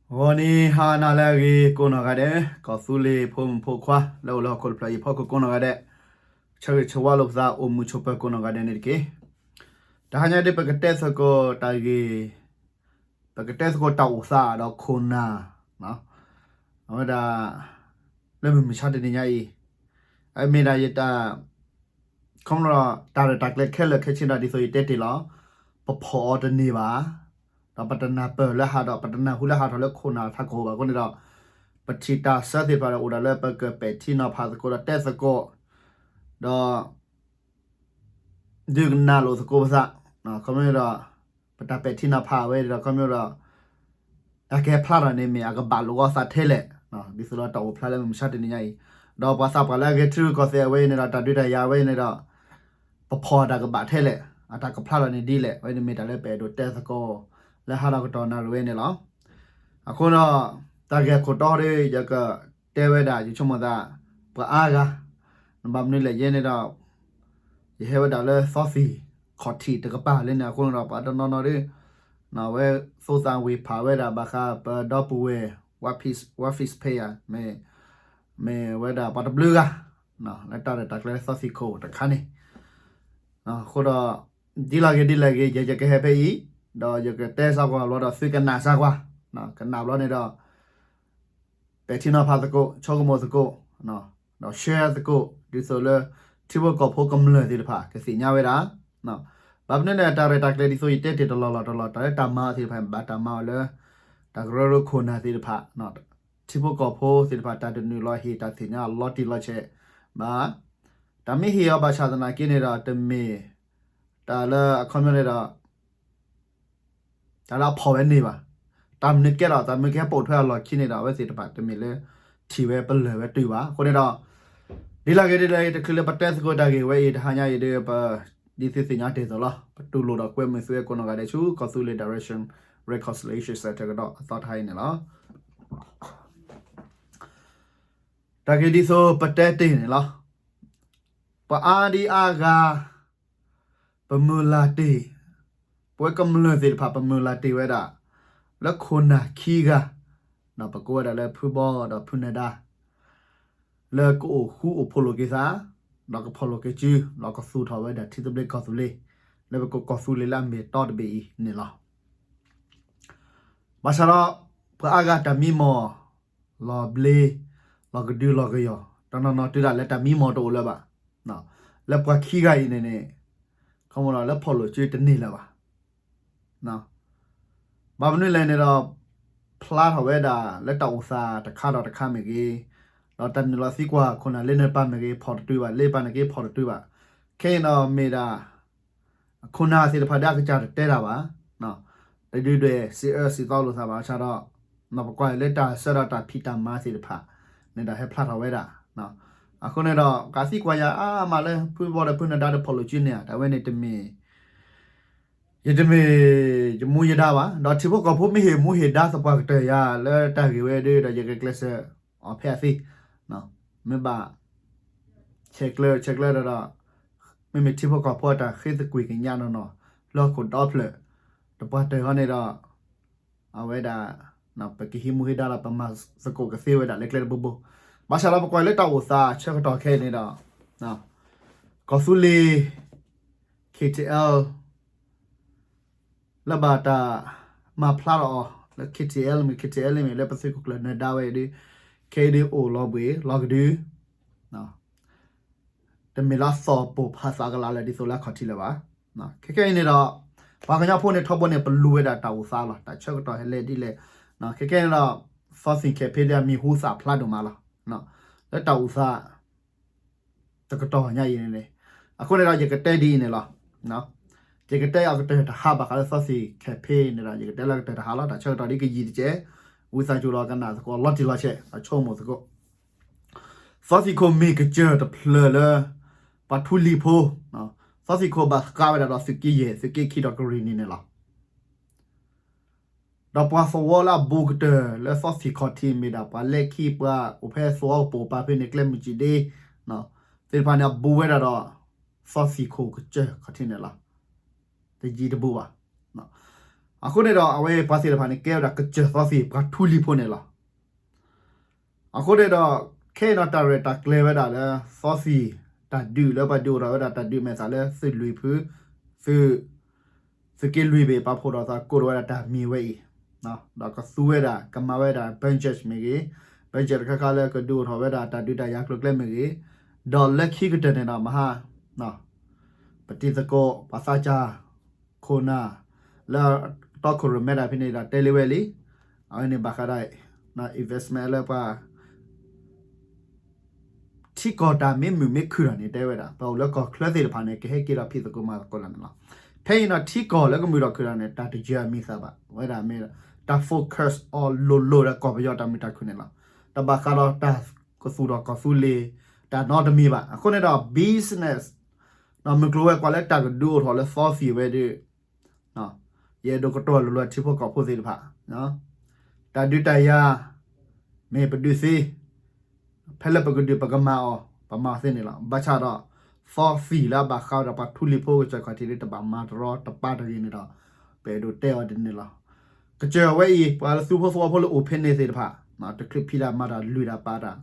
ဂီၤနံၤဟါနၤလၢအဂ့ၤကိးနီၢ်ဂၤဒဲး, ကီၢ်သူလ့ၤဖိမုၣ်ဖိခွါ လၢအိၣ်လၢဟီၣ်ခိၣ်တဖျၢၣ်အံၤအဖီခိၣ်ကိးနီၢ်ဂၤဒဲး, ဆၢဂ့ၤဆၢဝါလိာ်ပသး အိၣ်မုာ်ဆိးပၢၤကိးနီၢ်ဂၤဒဲးန့ၣ်တက့ၢ်. တဟါညါဒ်ပကတဲသကိးတၢ်ဂ့ၢ်, ပကတဲသကိးတၢ်အိၣ်သးဒီးခိၣ်နၢ်, အဝဲဒၣ် လၢမုၢ်မဆါတနံၤညါအံၤ, အမ့ၢ်ဒၣ်ယတၢ် ခီဖျိတၢ်ရဲၣ်တၢ်ကျဲၤခဲလၢာ်ခဲဆ့ဒီး ဒ်သိးယတဲတ့ၢ်လီၤ, ပဖီၣ်အီၤတန့ၢ်ဘၣ်, ဒီးပတနၢ်ပၢၢ်လၢဟးဒီး ပတနၢ်ဟူလၢဟးထီၣ်လၢခိၣ်နၢ်ထးခိၣ်ဘၣ်အဃိန့ၣ်ဒီး, ပထံၣ်တၢ်ဆၢသ့ၣ်တဖၣ်ဒီး အိၣ်ဒၣ်လၢပကပဲာ်ထံနီၤဖးသကိးဒီးတဲသကိး, ဒီး ဒုးကနၣ်လိာ်သကိးပသး, ခီဖျိဒီး ပတၢ်ပဲာ်ထံနီၤဖးဝဲဒီး ခီဖျိဒီး တၢ်ကဟဲဖျါထီၣ်န့ၣ်မ့ၢ်အကဘၣ်လိာ်အသးထဲလဲၣ်, ဒ်သိးဒီးတၢ်အိၣ်ဖျါလၢမုၢ်မဆါတနံၤညါအံၤ, ဒီးပှၤသးပှၢ်လၢအဂဲၤထံရူၢ်ကီၢ်သဲးအဝဲအံၤန့ၣ်ဒီး တၢ်ဒုးတၢ်ယၤဝဲအံၤန့ၣ်ဒီး ပဖီၣ်တၢ်ကဘၣ်ထဲလဲၣ်, အတၢ်ကဖျါထီၣ်န့ၣ်ဒ်လဲၣ်, အဝဲန့ၣ်မ့ၢ်တၢ်လၢပအဲၣ်ဒိးတဲသကိး လၢဟးဒီးကတီၢ်နၣ်ရံၣ်ဝဲန့ၣ်လီၤ. အဃိဒီး တၢ်ဂ့ၢ်အခိၣ်တီဒီး ယကတဲဝဲဒၣ် ယဆိကမိၣ်သး ပှၤအါဂၤ, နဘၣ်မနုၤလဲၣ်ယဲန့ၣ်ဒီး ယဟဲဝဲဒၣ်လၢသီသံၣ်ခီၣ်ထံးတကပၤလၢန့ၣ်အဃိန့ၣ်ဒီး ပှၤတနီၤနီၤဒီး အဝဲသိသးဝ့ၢ်ဖးဝဲဒၣ်ဘၣ်ဃးပဒီပုၢ်ဝဲၢ် War Peace, War Peace Prayer မ့ၢ်ဝဲဒၣ်ပှၤတဘျုးဂၤ လၢတၢ်ရဲၣ်တၢ်ကျဲၤလၢသီသံၣ်ခိၣ်တခါန့ၣ်, အဃိဒီး ဒ်လဲၣ်ဂ့ၤဒ်လဲၣ်ဂ့ၤ ယဲယကဟဲဖဲအံၤ, ဒီးယကတဲစ့ၢ်ကီးဘျီဒီး သုကနၣ်စ့ၢ်ကီး, ကနၣ်ဘျီန့ၣ်ဒီး ပဲာ်ထံနီၤဖးသကိး, ဆိကမိၣ်သကိး, ဒီး share သကိး ဒ်သိးလၢ ထံဖိကီၢ်ဖိကမျၢၢ်သ့ၣ်တဖၣ် ကသ့ၣ်ညါဝဲဒၣ်, ဘၣ်မနုၤလဲၣ် တၢ်ရဲၣ်တၢ်ကျဲၤဒ်သိးယတဲတ့ၢ်တလီၢ်လီၢ်တလီၢ် တၢ်လၢတၢ်မၤအီၤသ့ၣ်တဖၣ် ဘၣ်တၢ်မၤအီၤလၢ တၢ်ကရၢကရိခိၣ်နၢ်သ့ၣ်တဖၣ်, ထံဖိကီၢ်ဖိသ့ၣ်တဖၣ် တၢ်တနုာ်လီၤဟ့ၣ်တၢ်သ့ၣ်ညါအလီၤတံၢ်လီၤဆဲးဘၣ်, တၢ်မ့ၢ်ဟ့ၣ်အီၤဘၣ်ဆၣ်သနာ်က့န့ၣ်ဒီး တမ့ၢ်တၢ်လၢအခီပညီန့ၣ်ဒီး တၢ်လၢအဖီၣ်ဝဲန့ၢ်ဘၣ်, တၢ်မနုၤကဲထီၣ် တၢ်မနုၤကဟဲပိာ်ထွဲအလီၢ်ခံန့ၣ်ဒီး အဝဲသ့ၣ်တဖၣ်တမ့ၢ်လၢ ထံၣ်ဝဲပလၢၢ်ဝဲတုၤဘၣ်. အဃိန့ၣ်ဒီး ဒ်လဲၣ်ဂ့ၤဒ်လဲၣ်ဂ့ၤ တချုးလၢပတဲသကိးတၢ်ဂ့ၢ်ဝဲအံၤ တဟါညါအံၤဒီး ပ ဒ်သုသ့ၣ်ညါတ့ၢ်အသိးလီၤ, ပတူၢ်လိာ်ဒီးကွဲမုာ်သုဝဲကိးနီၢ်ဂၤဒဲးဆူ ကီၢ်သူလ့ၤ Direction Reconciliation Center ကဒီးအသီတဟါအံၤန့ၣ်လီၤ. တၢ်ဂ့ၢ်ဒ်သိးပတဲတ့ၢ်န့ၣ်လီၤ. ပှၤအါဒံအါဂၤ ပမုၢ်လၢ်တ့ၢ်, ပဝဲကမျၢၢ်သ့ၣ်တဖၣ် ပမုၢ်လၢ်တ့ၢ်ဝဲဒၣ် လၢခိၣ်နၢ်ခံဂၤ, ပကိးဝဲဒၣ်လၢဖုဘီဒီးဖုနၢၤဒါ လၢကအိၣ်ဃူအိၣ်ဖိးလိာ်က့ၤသး, ဒီးကဖီၣ်လိာ်က့ၤစု, ဒီးကသူၣ်ထီၣ်ဝဲဒၣ်ထံသဘျ့ကီၢ်သဘျ့, လၢပကိးကီၢ်သူလ့ၤလၢအမ့ၢ်တီတဘ့ၣ်အံၤန့ၣ်လီၤ. ဘၣ်ဆၣ်ဒီး ပှၤအါဂၤတၢ်မံမီၢ် လီၤဘျ့ လီၤကဒုလီၤကယီၢ်, တနီၤနီၤတုၤဒၣ်လၢတၢ်မံမီၢ်တအိၣ်လၢၤဘၣ်. လၢပှၤခံဂၤအံၤန့ၣ်န့ၣ် ခီမီလီၤလၢဖီၣ်လိာ်စုတန့ၢ်လၢၤဘၣ်. ဘၣ်မနုၤလဲၣ်န့ၣ်ဒီး ဖျါထီၣ်ဝဲဒၣ်လၢတၢ်အိၣ်သးတခါဒီးတခါမ့ၢ်ဂ့ၤ, ဒီးတၢ်နုာ်လီၤသံကွၢ်ခိၣ်နၢ်လၢန့ၣ်တပၤမ့ၢ်ဂ့ၤ ဖီၣ်တတုၤဘၣ်, လၢပၤန့ၣ်က့ဖီၣ်တတုၤဘၣ်. ခဲအံၤဒီးမ့ၢ်ဒၣ် ခိၣ်နၢ်သ့ၣ်တဖၣ်ဒီးအကစၢ်တတဲတၢ်ဘၣ်, တဒုးဒွဲၣ်စံးအၢစံးသီလိာ်သးဘၣ်ဆၣ်ဒီး ပကွၢ်လၢတၢ်ဆၢဒီးတၢ်ဖံးတၢ်မၤသ့ၣ်တဖၣ် န့ၣ်ဒီးဟဲဖျါထီၣ်ဝဲဒၣ်. အဃိန့ၣ်ဒီး ကးသံကွၢ်ယၤအါမးလၢ ဖုဘီဒီးဖုနၢၤဒါဒီးဖီၣ်လိာ်စုန့ၣ်ဧါ, တၢ်ဝဲန့ၣ်တမ့ၢ် ယတမ့ၢ်ယမူယဒါဘၣ်, ဒီးထံဖိကီၢ်ဖိမ့ၢ်ဟ့ၣ်မူဟ့ၣ်ဒါသပှၢ်ကတၢၢ်ယၤလၢတၢ်ဂ့ၢ်ဝဲဒၣ်ဒီး ယကကျဲးစၢးအီၤဖဲအသ့, မ့ၢ်ဘၣ် ဆဲးကျၢဆဲးကျၢဒီး မ့မ့ၢ်ထံဖိကီၢ်ဖိအတၢ်ဃ့သကွံာ်ကညးနီၢ်နီၢ် လၢဟီၣ်ခိၣ်ဒီဖျၢၣ် တပှၢ်တၢၢ်အံၤန့ၣ်ဒီး အဝဲဒၣ် ပကဟံးမူဟ့ၣ်ဒါဒီး ပမၤသကိးကသ့ဝဲဒၣ်လၢကျဲတဘိဘိ, ဘၣ်ဆၣ်ဒီးပကွၢ်လၢတၢ်အိၣ်သးဆၢကတီၢ်ခဲအံၤန့ၣ်ဒီး ကီၢ်သူလ့ၤ K T L လၢဘၣ်တၢ်မၤဖျါထီၣ်အီၤလၢ K T L မ့ၢ် K T L မ့ၢ်လၢပသုးခိၣ်ကျၢၢ်နၢၤဒါဝဲအံၤဒီး ခဲအံၤဒုးအိၣ်လီၤဘှံးလီၤကဒု တမ့ၢ်လၢအသီၣ်ပိၢ်ဖးသးကလၤလၢဒ်သိးလၢအခီၣ်ထံးလၢၤဘၣ်. ခဲကဲအံၤန့ၣ်ဒီး ပှၤကညီဖိန့ၣ်ထီဘိန့ၣ် ပလူဝဲဒၣ်တၢ်အိၣ်သးလီၤ, တၢ်ဆၢကတီၢ်ဟဲလဲၣ်ဒ်လဲၣ်. ခဲကဲန့ၣ်ဒီး သီသံၣ်ခဲဖ့ဒီးအမံၤဟူသၣ်ဖျါဒိၣ်မးလီၤ လၢတၢ်အိၣ်သး တကတီၢ်ညါအံၤန့ၣ်န့ၣ်, အဃိန့ၣ်ဒီး ယကတဲဒ်အံၤန့ၣ်လီၤ. ယကတဲအကတၢၢ်တဟါဘၣ်ဃးလၢသီသံၣ်ခဲဖ့န့ၣ်ဒီး ယကတဲလၢအကတၢၢ်တဟါလီၤ. တၢ်ဆၢကတီၢ်ဒ်ကယံာ်တက့ၢ်, ဝံသးစူၤလီၤကနၣ်သကိးလီၤတံၢ်လီၤဆဲး ဒီးဆိကမိၣ်သကိး. သီသံၣ်ခိၣ်မ့ၢ်ကစၢၢ်တဖျၢၣ်လၢ ပှၤထူလံၤဖိ, သီသံၣ်ခိၣ်ဘၣ်ဃးဝဲဒၣ်ဒီးသုးက့ယဲၢ် သုးက့ခံဒီးကရံၣ်နံၣ်န့ၣ်လီၤ. ဒီးပှၤသဝီလၢအဘူးကတၢၢ်လၢသီသံၣ်ခီၣ်ထံးမ့ၢ်ဒၣ် ပှၤလဲၤခံ ပှၤအိၣ်ဖဲသဝီကပိာ်ပာ်ဖဲန့ၣ် ကျဲမုၢ်ကံၣ်ဒ့ သ့ၣ်တဖၣ်န့ၣ် အဘူးဝဲဒၣ်ဒီး သီသံၣ်ခိၣ်ကစၢၢ်ခီၣ်ထံးန့ၣ်လီၤ. တယံာ်တဘူးဘၣ်. အဃိန့ၣ်ဒီး အဝဲပှၤသ့ၣ်တဖၣ်န့ၣ် ကဲဝဲဒၣ်ကစၢၢ်သီသံၣ် ပှၤထူလံၤဖိန့ၣ်လီၤ. အဃိန့ၣ်ဒီး ခဲအံၤနီၤ တၢ်ရဲၣ်တၢ်ကျဲၤဝဲဒၣ်လၢ သီသံၣ် တၢ်ဒုးလၢပှၤဒုးအိၣ်ထီၣ်ဝဲဒၣ်တၢ်ဒုးမဲာ်သၣ်လၢသုးလွံၢ်ဖု သုး သုးက့လွံၢ်ဘ့ၣ် ပာ်ဖှိၣ်ထီၣ်သးကိးထီၣ်ဝဲဒၣ်တၢ်မံၤဝဲအံၤ, ဒီးကသူဝဲဒၣ် ကမၤဝဲဒၣ် budget မ့ၢ်ဂ့ၤ, budget တခါခါလၢကဒုးအိၣ်ထီၣ်ဝဲဒၣ်တၢ်ဒုးတၢ်ယၤကျိၤကျဲမ့ၢ်ဂ့ၤ, ဒီးလၢခံကတၢၢ်န့ၣ်ဒီး မဟါ ပတံၤသကိး ပှၤသးစၢ် ခိၣ်နၢ် လၢတီခိၣ်ရိၣ်မဲတၢ်ဖဲန့ၣ်ဒီးတဲလံဝဲလံ, အဝဲန့ၣ်ဘၣ်ဃးဒီး investment လၢပှၤ ထံကီၢ်တၢ်မ့ၢ်မုာ်မ့ၢ်ခုၣ်ဒီးန့ၣ် တဲဝဲဒၣ် ပအိၣ်လၢကီၢ်ချၢသ့ၣ်တဖၣ်န့ၣ် ကဟဲက့ၤဒီးဖံးသကိးမၤသကိးလီၤန့ၣ်လီၤ. ဖဲအံၤနီၤ ထံကီၢ်လၢကမုာ်ထီၣ်ခုၣ်ဒီးန့ၣ် တၢ်တယၢၤအမံၤသးဘၣ် ဝဲဒၣ်မ့ၢ် တၢ် focus အီၤလိၤလိၤဒီးကီၢ်ပယီၤတၢ်မုာ်တၢ်ခုၣ်န့ၣ်လီၤ. တဘၣ်ဃးဒီးတၢ်ကသူၣ်ထီၣ်ကီၢ်သူလ့ၤ တၢ်နီတမံၤဘၣ်. အဃိန့ၣ်ဒီး business မုၢ်ကျိၤဝဲၤကွာ်လၢတၢ်ကဒုးအိၣ်ထီၣ်လၢသီသံၣ်ဝဲဒီး ယအဲၣ်ဒိးကတိၤလိၤလိၤထံဖိကီၢ်ဖိသ့ၣ်တဖၣ်, တၢ်ဒုးတၢ်ယၤ မ့ၢ်ပဒုးသ့, ဖဲလၢပကဒုးပကမၤအီၤ ပမၤအီၤသ့န့ၣ်လီၤ. ဘၣ်ဆၣ်ဒီး သီသံၣ်လၢအဘၣ်ဃးဒီးပှၤထူလံၤဖိကစၢၢ်ခီၣ်ထံးလၢတဘၣ်မၤတရီတပါတဂ့ၤန့ၣ်ဒီး ပအဲၣ်ဒိးတဲအီၤဒ်န့ၣ်လီၤ. ကစၢၢ်ဝဲအံၤ ပှၤလၢသူဖိသဝီဖိလၢအိၣ်ဖဲန့ၣ်သ့ၣ်တဖၣ် တချုးဖံးတၢ်မၤတၢ်လွံၢ်တၢ်ပာ်တၢ်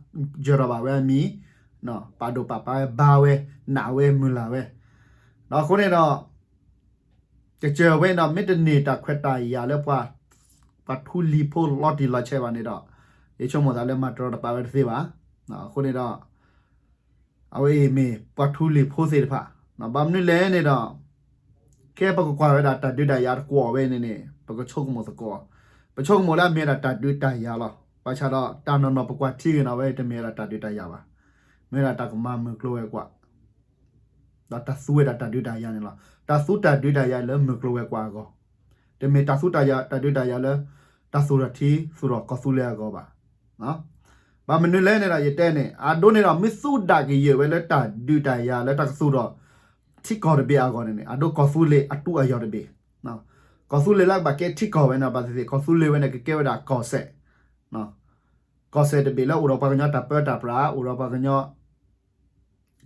ယၢၤထီၣ်ဘၣ်ဝဲအမံၤ, ပာ်ဒိၣ်ပာ်ပာ်ဝဲဘါဝဲ နာ်ဝဲမုၢ်လၢ်ဝဲ, ဒီးအဃိန့ၣ်ဒီး ကစၢၢ်ဝဲဒီး မ့ၢ်တန့ၢ်တၢ်ခွဲးတၢ်ယာ်လၢ ပှၤထူလံၤဖိလီၤတံၢ်လီၤဆဲးဘၣ်န့ၣ်ဒီး ယဆိကမိၣ်သးလၢမၤတရီတပါဝဲတသ့ဘၣ်. အဃိန့ၣ်ဒီး အဝဲအံၤမ့ၢ်ပှၤထူလံၤဖိသ့ၣ်တဖၣ် ဘၣ်မနုၤလဲၣ်န့ၣ်ဒီး ကဲပကကွၢ်ဝဲဒၣ်တၢ်ဒုးတၢ်ယၤတကွီၢ်ဝဲန့ၣ်န့ၣ် ပကဆိကမိၣ်သကိး, ပဆိကမိၣ်လၢအမ့ၢ်ဒၣ်တၢ်ဒုးတၢ်ယၤလီၤ. ဘၣ်ဆၣ်ဒီးတၢ်နီၢ်နီၢ်ပကွၢ်ထံဂ့ၤန့ၣ် အဝဲတမ့ၢ်ဝဲဒၣ်တၢ်ဒုးတၢ်ယၤဘၣ်. မ့ၢ်ဝဲဒၣ်တၢ်ကမၤမုၢ်ကျိၤဝဲၤကွာ် ဒီးတၢ်သူဝဲဒၣ်တၢ်ဒုးတၢ်ယၤန့ၣ်လီၤ. တၢ်သူတၢ်ဒုးတၢ်ယၤလၢမုၢ်ကျိၤဝဲၤကွာ်အဂီၢ်, တမ့ၢ်တၢ်သူတၢ်ယၤ တၢ်ဒုးတၢ်ယၤလၢ တၢ်သူၣ်ထီၣ်ထံသူၣ်ထီၣ်ကီၢ်သူလ့ၤအဂီၢ်ဘၣ်. ဘၣ်မနုၤလဲၣ်န့ၣ်ဒီး ယတဲန့ၣ် အဒိန့ၣ်ဒီး မ့ၢ်သူဒၣ်ကယဲၢ်ဝဲလၢတၢ်ဒုးတၢ်ယၤလၢတၢ်ကသူၣ်ထီၣ် ထံကီၢ်တဘ့ၣ်အဂီၢ်န့ၣ်န့ၣ် အဒိကီၢ်သူလ့ၤအတူးအယီၢ်တဘ့ၣ်, ကီၢ်သူလ့ၤလၢကဘၣ်ကဲထံကီၢ်ဝဲန့ၣ် ဘၣ်သ့ၣ်သ့ၣ် ကီၢ်သူလ့ၤဝဲန့ၣ် ကကဲဝဲဒၣ်ကီၢ်စဲၣ် ကီၢ်စဲၣ်တဘ့ၣ်လၢအိၣ်ဒီးပှၤကညီတၢ်ပၢတၢ်ပြး အိၣ်ဒီးပှၤကညီ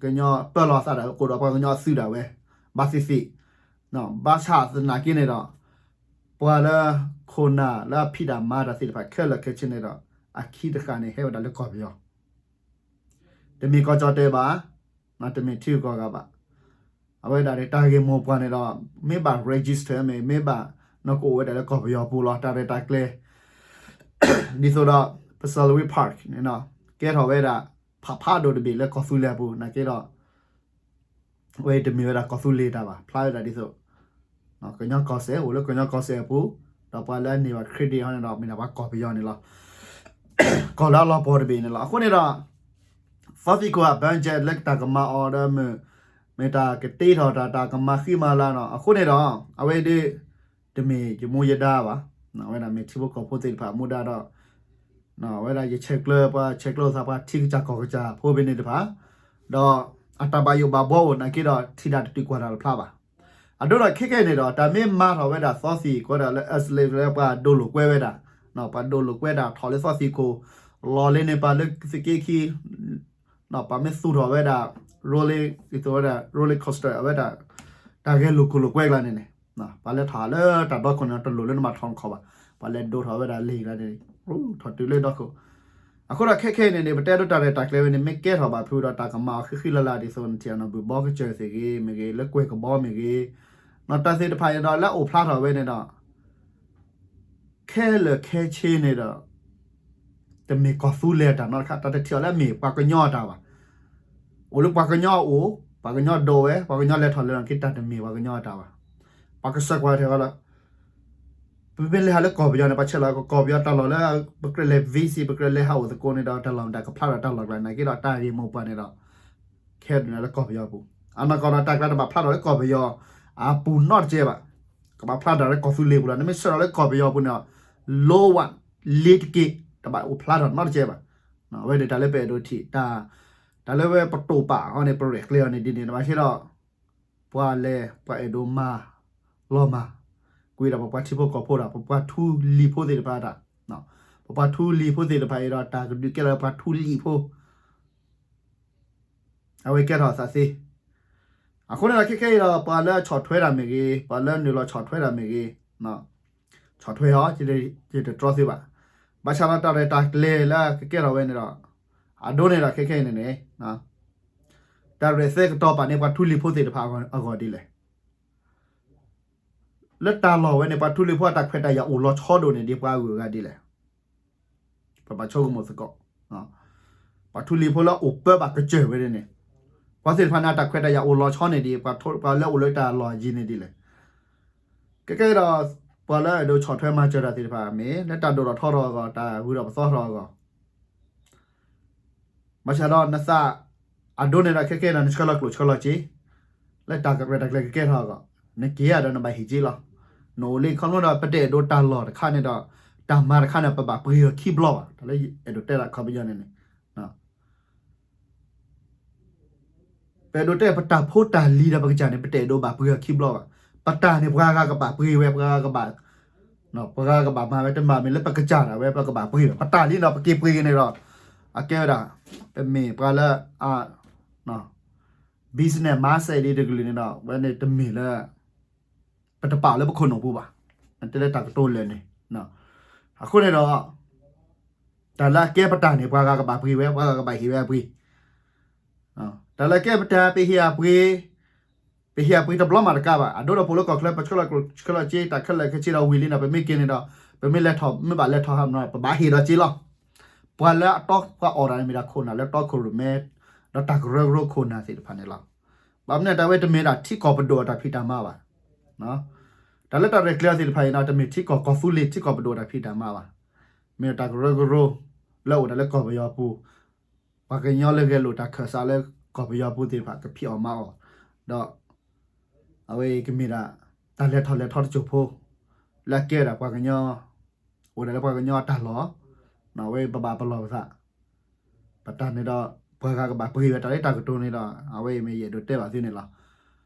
ကညီပၢလီၤအသးဒီး အိၣ်ဒီးပှၤကညီအသုးဒၣ်ဝဲ ဘၣ်သ့ၣ်သ့ၣ်, ဘၣ်ဆၣ်သနာ်က့န့ၣ်ဒီး ပှၤလၢခိၣ်နၢ်လၢအဖံးတၢ်မၤတၢ်သ့ၣ်တဖၣ်ခဲလၢာ်ခဲဆ့န့ၣ်ဒီး အခံတဃာ်န့ၣ် ဟဲဝဲဒၣ်လၢကီၢ်ပယီၤ တမ့ၢ်ကီၢ်ကၠီၣ်တဲၣ်ဘၣ်, တမ့ၢ်ထံဂုၤကီၢ်ဂၤဘၣ်. အဝဲဒၣ်န့ၣ် တၢ်ဂ့ၢ်မိၢ်ပှၢ်န့ၣ်ဒီး မ့ၢ်ဘၣ် register မ့ၢ် မ့ၢ်ဘၣ် နီၢ်ကအိၣ်ဝဲဒၣ်လၢကီၢ်ပယီၤပူၤလီၤ. တၢ်ရဲၣ်တၢ်ကျဲၤ ဒ်သိးဒီး Purcellwee Park န့ၣ် ကဲထီၣ်ဝဲဒၣ် ဖးဖးဒိၣ်တဘ့ၣ်လၢကီၢ်သူလ့ၤအပူၤ နာ်က့ဒီး အဝဲတမ့ၢ်ဝဲဒၣ်ကီၢ်သူလ့ၤတၢ်ဘၣ် ဖျါဝဲဒၣ်ဒ်သိး ကညီကီၢ်စဲၣ် အိၣ်လၢကညီကီၢ်စဲၣ်အပူၤ, ဒီးပှၤလၢအန့ၢ်ဘၣ် credit ဟီန့ၣ်ဒီး မ့ၢ်ဒၣ်ပှၤကီၢ်ပယီၤန့ၣ်လီၤ. ကီၢ်လၢအလီၤပှီၢ်တဘ့ၣ်န့ၣ်လီၤ. အဃိန့ၣ်ဒီး သီသံၣ်ခိၣ်အ budget လၢတၢ်ကမၤအီၤဒီးမုၢ် မ့ၢ်တၢ်ကတ့ထီၣ်တၢ် တၢ်ကမၤဃံမၤလၤနီၤ. အဃိန့ၣ်ဒီး အဝဲဒၣ် တမ့ၢ်ယမူယဒါဘၣ်, အဝဲဒၣ်မ့ၢ်ထံဖိကီၢ်ဖိသ့ၣ်တဖၣ်မူဒါဒီး အဝဲဒၣ်ယဆဲးကျၢ ပှၤဆဲးကျၢသး ပှၤထံကစၢ်ကီၢ်ကစၢ်ဖိဖဲန့ၣ်တဖၣ်, ဒီးအတၢ်ဘၣ်ယိၣ်ဘၣ်ဘှီအိၣ်နာ်က့ဒီး ထံၣ်ဒၣ်တတုၤကွၢ်တၢ်တဖျါဘၣ်. အဒိဒီးခဲကနံၣ်န့ၣ်ဒီး တၢ်မ့ၢ်မၤထီၣ်ဝဲဒၣ်သီသံၣ်ကိးဒၣ်လၢ အစလ့းလၢပှၤဒိၣ်လိာ်ကွဲဝဲဒၣ်, ပှၤဒိၣ်လိာ်ကွဲဒၣ်ထီၣ်လၢသီသံၣ်ခိၣ် လီၤလ့န့ၣ် ပှၤလၢသုးက့ခံ ပှၤမ့ၢ်သူၣ်ထီၣ်ဝဲဒၣ် rolling ဝဲဒၣ် roller coaster အဝဲဒၣ် တၢ်ဂဲၤလိာ်ခိၣ်လိာ်ကွဲကျါန့ၣ်န့ၣ် ပှၤလဲၤထီၣ်လၢတၢ်ဒီခိၣ်န့ၣ် တလိၣ်လၢနဘၣ်ထီၣ်နခီၣ်ဘၣ်, ပှၤလဲၤဒိးထီၣ်ဝဲဒၣ်လ့ၣ်ကျါန့ၣ် ထီၣ်တုၤလၢဒီခိၣ်. အဃိဒီးခဲခဲအံၤန့ၣ်န့ၣ် ပတဲဒိတၢ်ရဲၣ်တၢ်ကျဲၤဝဲန့ၣ် မ့ၢ်ကဲထီၣ်ဘၣ်ဖုဒီးတၢ်ကမၤအီၤဃံဃံလၤလၤဒ်သိးနထံၣ်အနီၢ်ဘုၣ်ဘီကစၢၢ်သ့ၣ်ဂ့ၤမ့ၢ်ဂ့ၤ လၢကွဲၢ်ကဘီမ့ၢ်ဂ့ၤ, နီၢ်တၢ်သ့ၣ်တဖၣ်အံၤဒီးလၢအိၣ်ဖျါထီၣ်ဝဲန့ၣ်ဒီး ခဲလၢာ်ခဲဆ့န့ၣ်ဒီး တမ့ၢ်ကီၢ်သူလ့ၤအတၢ်နီတခါ တၢ်တထံၣ်အီၤလၢအမ့ၢ်ပှၤကညီအတၢ်ဘၣ်. အိၣ်လၢပှၤကညီအအိၣ် ပှၤကညီဒိးဝဲ ပှၤကညီလဲၤထီၣ်လဲၤလီၤက့ၤ တၢ်တမ့ၢ်ပှၤကညီအတၢ်ဘၣ်. ပှၤကဆှၢကွၢ်ထဲဂီၤလီၤ ပမ့ၢ်လဲၤဟးလၢကီၢ်ပယီၤန့ၣ် ပှၤဆဲးလီၤကီၢ်ပယီၤတၢ်လီၢ်လၢ ပကြၢးလဲၤ visit ပကြၢးလဲၤဟးအိၣ်သကိးန့ၣ်ဒီး တၢ်လီၢ်မတၤကဖျါထီၣ်တၢ်လီၢ်ကျါ နာ်က့ဒီးတၢ်ဂ့ၢ်မိၢ်ပှၢ်န့ၣ်ဒီး ခဲဒုးန့ၣ်လၢကီၢ်ပယီၤအပူၤ, အနီၢ်ကီၢ်ဒီးတၢ်ကျါတဘၣ်ဖျါထီၣ်လၢကီၢ်ပယီၤအပူၤနီတကဲဘၣ်. ကဘၣ်ဖျါထီၣ်လၢကီၢ်သူလ့ၤပူၤလီၤ. နမ့ၢ်ဆှၢထီၣ်လၢကီၢ်ပယီၤပူၤန့ၣ် လီဝၣ်လ့တက့ၢ် တဘၣ်အိၣ်ဖျါထီၣ်နီတကဲဘၣ်. အဝဲန့ၣ်တၢ်လၢပအဲၣ်ဒိးထံၣ် တၢ်လၢဝဲပတိာ်ပာ်အီၤန့ၣ် ပရဲၣ်ကျဲၤအီၤန့ၣ်ဒ်န့ၣ် နဘၣ်ဆၢဒီး ပှၤလဲၤ ပှၤအဲၣ်ဒိးမၤ လီၤမၢ် ကွံာ်ဒၣ်ပပှၤထံဖိကီၢ်ဖိဒီး ပပှၤထူလံၤဖိသ့ၣ်တဖၣ်တၢ်, ပပှၤထူလံၤဖိသ့ၣ်တဖၣ်အံၤဒီး တၢ်ကဒုးကဲထီၣ်လၢပှၤထူလံၤဖိ အဝဲကဲထီၣ်အသးသ့. အဃိန့ၣ်ဒီးခဲခဲအံၤဒီး ပှၤလၢအဆီၣ်ထွဲတၢ်မ့ၢ်ဂ့ၤ ပှၤလၢနုာ်လီၤဆီၣ်ထွဲတၢ်မ့ၢ်ဂ့ၤ, ဆီၣ်ထွဲအီၤ ယတတြီသုဘၣ်. ဘၣ်ဆၣ်ဒီးတၢ်ရဲၣ်တၢ်ကျဲၤလၢကကဲထီၣ်ဝဲန့ၣ်ဒီး အဒိန့ၣ်ဒီးခဲခဲအံၤန့ၣ်န့ၣ် တၢ်ရဲၣ်သဲကတီၤပာ်န့ၢ်ပှၤထူလံၤဖိသ့ၣ်တဖၣ်အဂီၢ်ဒ်လဲၣ်. လၢတၢ်လီၢ်ဝဲန့ၣ် ပှၤထူလံၤဖိအတၢ်ခွဲးတၢ်ယာ်အိၣ်လီၤဆီဒိၣ်န့ၢ်ဒံးပှၤအဂုၤအဂၤဒ်လဲၣ်. ပဘၣ်ဆိကမိၣ်သကိး ပှၤထူလံၤဖိလၢအိၣ်ပၢဘၣ်ကစၢၢ်ဝဲန့ၣ် ပှၤသ့ၣ်တဖၣ်န့ၣ် အတၢ်ခွဲးတၢ်ယာ်အိၣ်လီၤဆီန့ၢ်ဒံး ပှၤလၢအိၣ်လၢတၢ်လီၢ်ယံၤန့ၣ်ဒ်လဲၣ်. ကဲကဲဒီး ပှၤလၢအဒိးဆီၣ်ထွဲမၤစၢၤတၢ်သ့ၣ်တဖၣ်မ့ၢ် လၢတၢ်ဒိၣ်ထီၣ်ထီထီၣ်အဂီၢ် တၢ်ဂုၤထီၣ်ပသီထီၣ်အဂီၢ် ဘၣ်ဆၣ်ဒီးနသး အဒိန့ၣ်ဒီးခဲခဲဒီး နဆှၢလီၤကျိၣ်ဆှၢလီၤစ့ လၢတၢ်ရဲၣ်တၢ်ကျဲၤကကဲထီၣ်အဂီၢ် နက့ၤဧါဒီးနဘၣ်ဟ့ၣ်စ့လီၤ. နအိၣ်လၢခီဖျိဒီး ပတအဲၣ်ဒိးတၢ်လီၢ်တခါန့ၣ်ဒီး တၢ်မၤတခါန့ၣ် ပဘၣ်ပှ့ၤအီၤခံဘျီဘၣ်. တၢ်လၢအဲၣ်ဒိးတဲဒၣ်ခီပညီန့ၣ်န့ၣ် ပအဲၣ်ဒိးတဲပတၢ်ဖိတၢ်လံၤဒီးပကစၢ်န့ၣ် ပတအဲၣ်ဒိးဘၣ်ပှ့ၤအီၤခံဘျီဘၣ်. ပတၢ်န့ၣ် ပှၤဂၤကဘၣ်ပှ့ၤဝဲ ပှၤဂၤကဘၣ် ပှၤဂၤကဘၣ်မၤဝဲ တမ့ၢ်လၢပကစၢ်ဒၣ်ဝဲ ပကဘၣ်ပှ့ၤဘၣ်. ပတၢ်လံဒီးပက့ၤပှ့ၤက့ၤန့ၣ်ဒီး အကဲဝဲဒၣ် ပမ့ၢ်ပှၤလၢ business mindset ဒ်တကလုာ်န့ၣ်ဒီး ဝဲန့ၣ်တမ့ၢ်လၢ ပတပာ်လၢပခိၣ်နူာ်ပူၤဘၣ်. တဲလၢတၢ်ကတိၤလၢာ်န့ၣ် အဃိန့ၣ်ဒီး တၢ်လၢအကဲပတၢ်န့ၣ် ပှၤဂၤကဘၣ်ပှ့ၤဝဲ ပှၤဂၤကဘၣ်ဟ့ၣ်ဝဲအပှ့ၤ တၢ်လၢအကဲပတၢ် ပဟ့ၣ်အပှ့ၤ ပဟ့ၣ်အပှ့ၤတဘျီမးတကးဘၣ်. အဒိဒီးပအိၣ်လၢကီၢ်ချၢ ပဆှၢလီၤကျိၣ်ဆှၢလီၤစ့ တၢ်ခဲလၢာ်ခဲဆ့ဒီးဝံၤလံန့ၣ် ပမ့ၢ်က့ၤန့ၣ်ဒီး ပမ့ၢ်လဲၤထီၣ် မ့ၢ်ဘၣ်လဲၤထီၣ်ဟးမနီၤ ပဘၣ်ဟ့ၣ်ဒီးစ့လီၤ. ပှၤလၢအတီပှၤအီၣ်တၢ်န့ၣ်မ့ၢ်ဒၣ်ခိၣ်နၢ်လၢတီခိၣ်ရိၣ်မဲ ဒီးတၢ်ကရၢကရိခိၣ်နၢ်သ့ၣ်တဖၣ်န့ၣ်လီၤ. ဘၣ်မနုၤတၢ်ဝဲတမ့ၢ်ဒၣ်ထံကီၢ်ပဒိၣ်အတၢ်ဖံးတၢ်မၤဘၣ်. တၢ်လၢတၢ်ရဲၣ်ကျဲၤအီၤသ့ၣ်တဖၣ်အံၤန့ၣ် တမ့ၢ်ထံကီၢ်ကီၢ်သူလ့ၤထံကီၢ်ပဒိၣ်အတၢ်ဖံးတၢ်မၤဘၣ်. မ့ၢ်ဒၣ်တၢ်ကရၢကရိ လၢအိၣ်ဒၣ်လၢကီၢ်ပယီၤပူၤ ပှၤကညီလၢဂဲၤလိာ်တၢ်ခၢၣ်စးလၢကီၢ်ပယီၤပူၤသ့ၣ်တဖၣ် ကဖံးအီၣ်မၤအီၣ် ဒီး အဝဲအံၤကမ့ၢ်ဒၣ် တၢ်လဲၤထီၣ်လဲၤထီတစိၢ်ဖိ လၢအကဲဝဲဒၣ်ပှၤကညီ အိၣ်ဒၣ်လၢပှၤကညီအတၢ်လီၢ် အဝဲပဘၣ်ပလီၢ်ပသး ပတၢ်န့ၣ်ဒီး ပှၤဂၤကဘၣ်ပှ့ၤဝဲ တၢ်လၢတၢ်ကတိၤန့ၣ်ဒီး အဝဲအံၤမ့ၢ်ယအဲၣ်ဒိးတဲဘၣ်သုန့ၣ်လီၤ.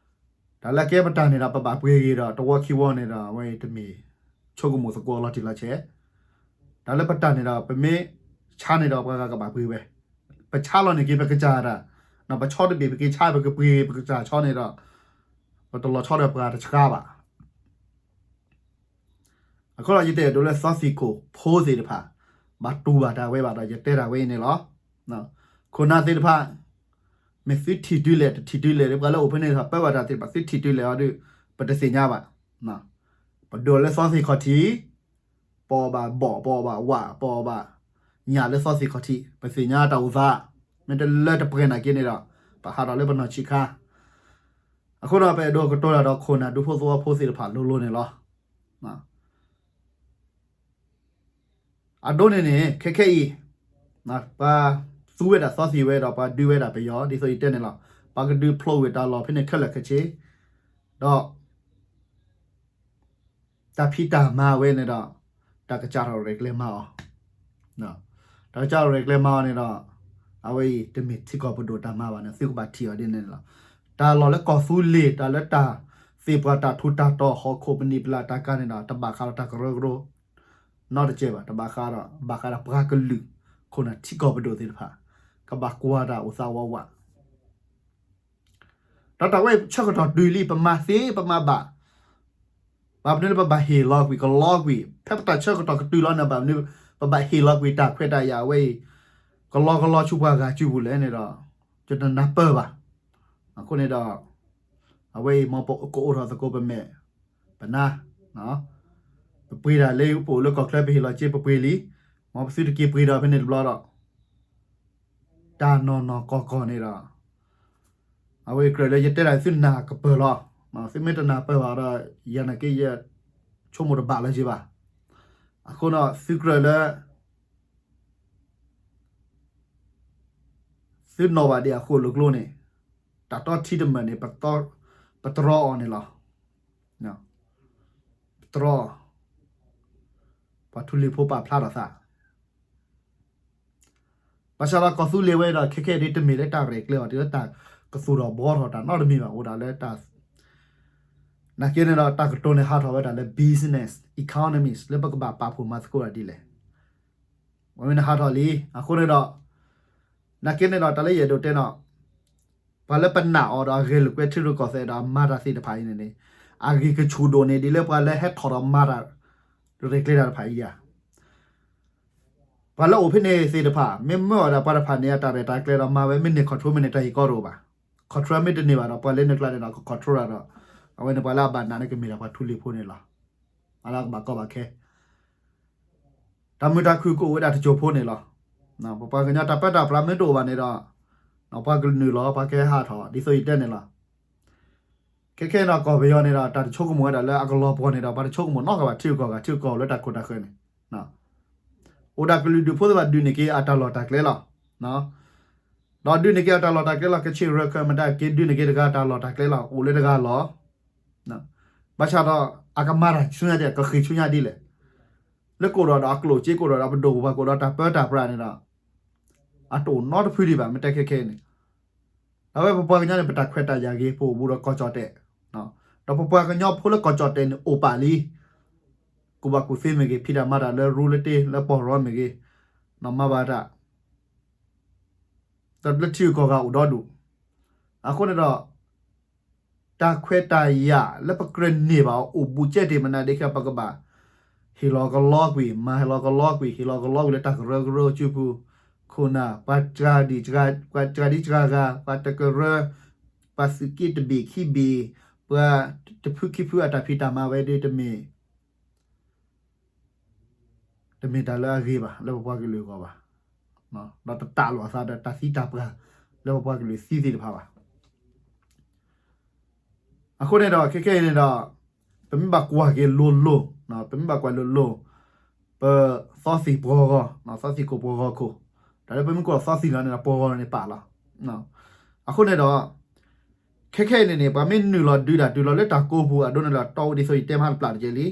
တၢ်လၢအကဲပတၢ်န့ၣ်ဒီး ပဘၣ်ပှ့ၤဂ့ၤဒီး တဝီခံဝီန့ၣ်ဒီး အဝဲအံၤတမ့ၢ် ဆိကမိၣ်သကိးလီၤတံၢ်လီၤဆဲး တၢ်လၢပတၢ်န့ၣ်ဒီး ပမ့ၢ်ဆါန့ၣ်ဒီး ပှၤဂၤကဘၣ်ပှ့ၤဝဲ ပဆါလီၤန့ၢ်က့ၤပကစၢ်ဒၣ် ပဆီတဘ့ၣ် ပက့ၤဆါ ပကပှ့ၤပကစၢ်ဆီန့ၣ်ဒီး ပတလီၤဆီဒီးပှၤတဆှါဘၣ်. အဃိဒီးယတအဲၣ်ဒိးလၢသီသံၣ်ခိၣ်ဖိသ့ၣ်တဖၣ် ဘၣ်တူၢ်ဘၣ်တၢ်ဝဲဘၣ်ဒီး ယတဲတၢ်ဝဲအံၤန့ၣ်လီၤ. ခိၣ်နၢ်သ့ၣ်တဖၣ် မ့ၢ်သုထံၣ်တုၤလဲၣ် တထံၣ်တုၤလဲၣ် ပှၤလၢအိၣ်ဖဲန့ၣ်တဖၣ် ပၢဝဲဒၣ်သ့ၣ်တဖၣ် သုထံၣ်တုၤလဲၣ်အီၤဒီး ပတသ့ၣ်ညါဘၣ်. ပဒိၣ်လၢသီသံၣ်ခီၣ်ထံး ပအီၣ်ဘၣ်ဘီၣ် ပအီၣ်ဘၣ်ဝၣ် ပအီၣ်ဘၣ်ညၣ်လၢသီသံၣ်ခီၣ်ထံး ပသ့ၣ်ညါတၢ်အိၣ်သး မ့ၢ်တလၢတပှဲၤနာ်က့န့ၣ်ဒီး ပဟးထီၣ်လၢပနီၢ်ဆံးခါ အဃိဒီး ပအဲၣ်ဒိးကတိၤတၢ်ဒီးခိၣ်နၢ်ဒူဖိသဝီဖိသ့ၣ်တဖၣ်လိၤလိၤန့ၣ်လီၤ. အဒိန့ၣ်န့ၣ် ခဲခဲအံၤ ပှၤသူဝဲဒၣ်သီသံၣ်ဝဲဒီး ပှၤဒုးဝဲဒၣ်ပယီၤ ဒ်သိးယတဲန့ၣ်လီၤ. ပှၤကဒုးဖျိးဝဲတၢ်လီၢ်ဖဲန့ၣ်ခဲလၢာ်ခဲဆ့ ဒီး တၢ်ဖံးတၢ်မၤဝဲန့ၣ်ဒီး တၢ်ကစးထီၣ်ရဲၣ်ကျဲၤမၤအီၤ တၢ်ကစးထီၣ်ရဲၣ်ကျဲၤမၤအီၤန့ၣ်ဒီး အဝဲအံၤတမ့ၢ်ထံကီၢ်ပဒိၣ်တၢ်မၤဘၣ်န့ၣ် သုကဘၣ်ထံၣ်အီၤဒ်န့ၣ်လီၤ. တၢ်လီၢ်လၢကီၢ်သူလ့ၤ တၢ်လၢတၢ်သ့ၣ်ပှၢ်တၢ်ထူးတၢ်တီၤ ဟီၣ်ခိၣ်ပနံာ်ပလၢ်တၢ်ကါန့ၣ်ဒီး တဘၣ်ဃးဒီးတၢ်ကရၢကရိ နီတစဲးဘၣ် တဘၣ်ဃးဒီး ဘၣ်ဃးဒီးပှၤကလုာ် ခိၣ်နၢ်ထံကီၢ်ပဒိၣ်သ့ၣ်တဖၣ် ကဘၣ်ကွၢ်တၢ်အိၣ်သးဝးဝး ဒီးတၢ်ဝဲဆၢကတီၢ်တုၤလံ ပမၤသ့ပမၤဘၣ် ဘၣ်မနုၤလၢပဘၣ်ဟ့ၣ်လီၤကွံာ် ကလီကွံာ် ဖဲပတၢ်ဆၢကတီၢ်ကတုၤလီၤန့ၣ် ဘၣ်မနုၤ ပဘၣ်ဟ့ၣ်လီၤကွံာ်တၢ်ခွဲးတၢ်ယာ်ဝဲအံၤ ကလီကလီဆူပှၤဂၤစုပူၤလဲၣ်န့ၣ်ဒီး ယတနၢ်ပၢၢ်ဘၣ်. အဃိန့ၣ်ဒီး အဝဲအံၤမ်ပကအိးထီၣ်သကိးပမဲာ် ပနါ ပပှ့ၤတၢ်လၢပအိၣ်လၢကီၢ်ချၢ ပဟ့ၣ်လီၤစ့ပပှ့ၤလံ, မ်ပသုတက့ၤပှ့ၤဒီးဖဲန့ၣ်တဘျီဒီး တၢ်နီၢ်နီၢ်ကီၢ်ကီၢ်န့ၣ်ဒီး အဝဲအံၤကြၢးလၢယတဲဒၣ်သုနၢ်ကပၢၢ်လီၤ. သုမ့ၢ်တနၢ်ပၢၢ်ဘၣ်ဒီး ယၤနာ်က့ယဆိကမိၣ်တဘၣ်လၢၤဘၣ်. အဃိဒီးသုကြၢးလၢ သုနီၣ်ဘၣ်ဒံးအဃိာ်လိာ်ကျိန့ၣ် တၢ်တီထံတမၢၢ်န့ၣ် ပတြီအီၤန့ၣ်လီၤ. ပတြီ ပှၤထူလံၤဖိပာ်ဖျါထီၣ်သး ဘၣ်ဆၣ်ဒီးကီၢ်သူလ့ၤဝဲဒီး ခဲခဲအံၤဒ်တမ့ၢ်လၢတၢ်ရဲၣ်ကျဲၤအီၤ တုၤလၢတၢ်ကသူၣ်ထီၣ်ဘှီထီၣ်တၢ်နီတမံၤဘၣ် အိၣ်ဒၣ်လၢတၢ် နာ်က့န့ၣ်ဒီး တၢ်ကတိၤန့ၣ်ဟးထီၣ်ဝဲဒၣ်လၢ business economics လၢပကဘၣ်ပာ်ဖှိၣ်မၤသကိးတၢ်ဒ်လဲၣ်. ဝဲန့ၣ်ဟးထီၣ်လံ အဃိန့ၣ်ဒီး နာ်က့န့ၣ်ဒီး တၢ်လၢယအဲၣ်ဒိးတဲန့ၣ် ပှၤလၢပနာ်အီၤဒီးအဂဲၤလိာ်ကွဲထံရူၢ်ကီၢ်သဲးဒီးအမၤတၢ်သ့ၣ်တဖၣ်အံၤန့ၣ်န့ၣ် အဂ့ၢ်ကဆူၣ်ဒိၣ်န့ၢ်ဒ်လၢပှၤလၢဟဲထီၣ်ဒီးမၤတၢ် ရဲၣ်ကျဲၤတၢ်တဖၣ်အံၤဧါ. ပှၤလၢအိၣ်ဖဲန့ၣ်သ့ၣ်တဖၣ် မ့ၢ်မၢအီၤဒီးပှၤတဖၣ်န့ၣ် အတၢ်ရဲၣ်တၢ်ကျဲၤဒီးမၤဝဲ မ့ၢ်န့ၢ် control မ့ၢ်န့ၢ်တၢ်ဟ့ၣ်ကီတအိၣ်ဘၣ်. control မ့ၢ်တန့ၢ်ဘၣ်ဒီး ပှၤလၢန့ၣ်ကျါန့ၣ်ဒီး က control တၢ်ဒီး အဝဲန့ၣ်ပှၤလၢအဘၣ်နးန့ၣ် ကမ့ၢ်ဒၣ်ပှၤထူလံၤဖိန့ၣ်လီၤ. အလၢကဘၣ်ကီဘၣ်ခဲ တၢ်မုာ်တၢ်ခုၣ်ကအိၣ်ဝဲဒၣ်တစိၢ်ဖိန့ၣ်လီၤ. ပပှၤကညီတၢ်ပၢတၢ်ပြးမ့ၢ်တအိၣ်ဘၣ်န့ၣ်ဒီး ပှၤကနုာ်လီၤ ပှၤကဟဲဟးထီၣ် ဒ်သိးယတဲန့ၣ်လီၤ. ခဲခဲအံၤဒီးကီၢ်ပယီၤန့ၣ်ဒီး တၢ်တဆိကမိၣ်ဝဲဒၣ်လၢအကလီၤပှီၢ်န့ၣ်ဒီး ပှၤတဆိကမိၣ်နီတဂၤဘၣ် ထံဂုၤကီၢ်ဂၤ ထံဂုၤကီၢ်ဂၤလၢတၢ်ခိၣ်တၢ်ဃၢၤန့ၣ် အိၣ်ဒၣ်ကလုာ်ဒူၣ်ဖိသ့ၣ်တဖၣ်ဒုးန့ၢ်က့ၤအတၢ်လီၢ်တၢ်ကျဲလီၤ. ဒီးဒုးန့ၢ်က့ၤအတၢ်လီၢ်တၢ်ကျဲလီၤ ကချ့ၣ်ရၢၢ်ခၢၣ်မတၤက့ၤ ဒုးန့ၢ်က့ၤတဂၤတၢ်လီၢ်တၢ်ကျဲလီၤ အိၣ်လၢတဂၤလီၤ. ဘၣ်ဆၣ်ဒီး အကမၤတၢ်ဆူညါဒ် ကဃ့ၢ်ဆူညါဒ်လဲၣ်. လၢကအိၣ်ဒီးဒီးအကျိၣ်စ့ ကအိၣ်ဒီးဒီးပဒိၣ်ပပှၢ် ကအိၣ်ဒီးတၢ်ပၢတၢ်ပြးန့ၣ်ဒီး အတအိၣ်နီတဖုဒံးဘၣ် မ့ၢ်တဲခဲခဲအံၤန့ၣ် အဝဲပပှၤကညီန့ၣ် ပတၢ်ခွဲးတၢ်ယာ်ဂ့ၤ ပအိၣ်ဘူးဒီးကီၢ်ကၠီၣ်တဲၣ်, ဒီးပပှၤကညီဖိလၢကီၢ်ကၠီၣ်တဲၣ်န့ၣ် အိၣ်ပာ်လံ ကူၣ်ဘၣ်ကူၣ်သ့မ့ၢ်ဂ့ၤ, ဖံးတၢ်မၤတၢ်လၢရူလၢတ့လၢပီၢ်ရီမ့ၢ်ဂ့ၤ, မၤဘၣ်တၢ် လၢထံဂုၤကီၢ်ဂၤအိၣ်ဒီဒူၣ်. အဃိန့ၣ်ဒီး တၢ်ခွဲးတၢ်ယာ်လၢပကြၢးန့ၢ်ဘၣ်အီၤ အိၣ်ဘူးကဲတ့ၢ်မနုၤဒ်ခဲ ပကဘၣ် ဟ့ၣ်လီၤကလီကွံာ်, မၤဟ့ၣ်လီၤကလီကွံာ်, ဟ့ၣ်လီၤကလီကွံာ်လၢတၢ်ကရၢကရိစုပူၤ, ခိၣ်နၢ်, ပှၤစှၤဒံၣ်စှၤဂၤ, ပှၤတကရၢ, ပှၤသုးက့တဘ့ၣ်ခံဘ့ၣ်, ပှၤတဖုခံဖုအတၢ်ဖံးတၢ်မၤဝဲဒၣ်တမ့ၢ် တမ့ၢ်တၢ်လၢအဂ့ၤဘၣ် လၢပပှၤကလုာ်အဂီၢ်ဘၣ်, ဒီးတတၢ်လိာ်အသးဒီးတၢ်သံတၢ်ပှၢ် လၢပပှၤကလုာ်သံသ့ၣ်တဖၣ်ဘၣ်. အဃိန့ၣ်ဒီး ခဲခဲအံၤန့ၣ်ဒီး ပမ့ၢ်ဘၣ်ကွၢ်က့ၤလိၤလိၤ, ပမ့ၢ်ဘၣ်ကွၢ်လိၤလိၤ, ပသီသံၣ်ပှီၤဂီၤ, သီသံၣ်ခိၣ်ပှီၤဂီၤခိၣ်, တၢ်လၢပမ့ၢ်ကိးသီသံၣ်လီၤန့ၣ်ဒီး ပှီၤဂီၤန့ၣ်ပာ်လီၤ. အဃိန့ၣ်ဒီး ခဲခဲအံၤန့ၣ်န့ၣ် ပှၤမ့ၢ်နုာ်လီၤဒုးတၢ်တုၤလီၤလၢတၢ်ကိးပူၤအဒိန့ၣ်ဒီး တီအူဒ်သိးယတဲမးတပျၢ်တကဲလံ,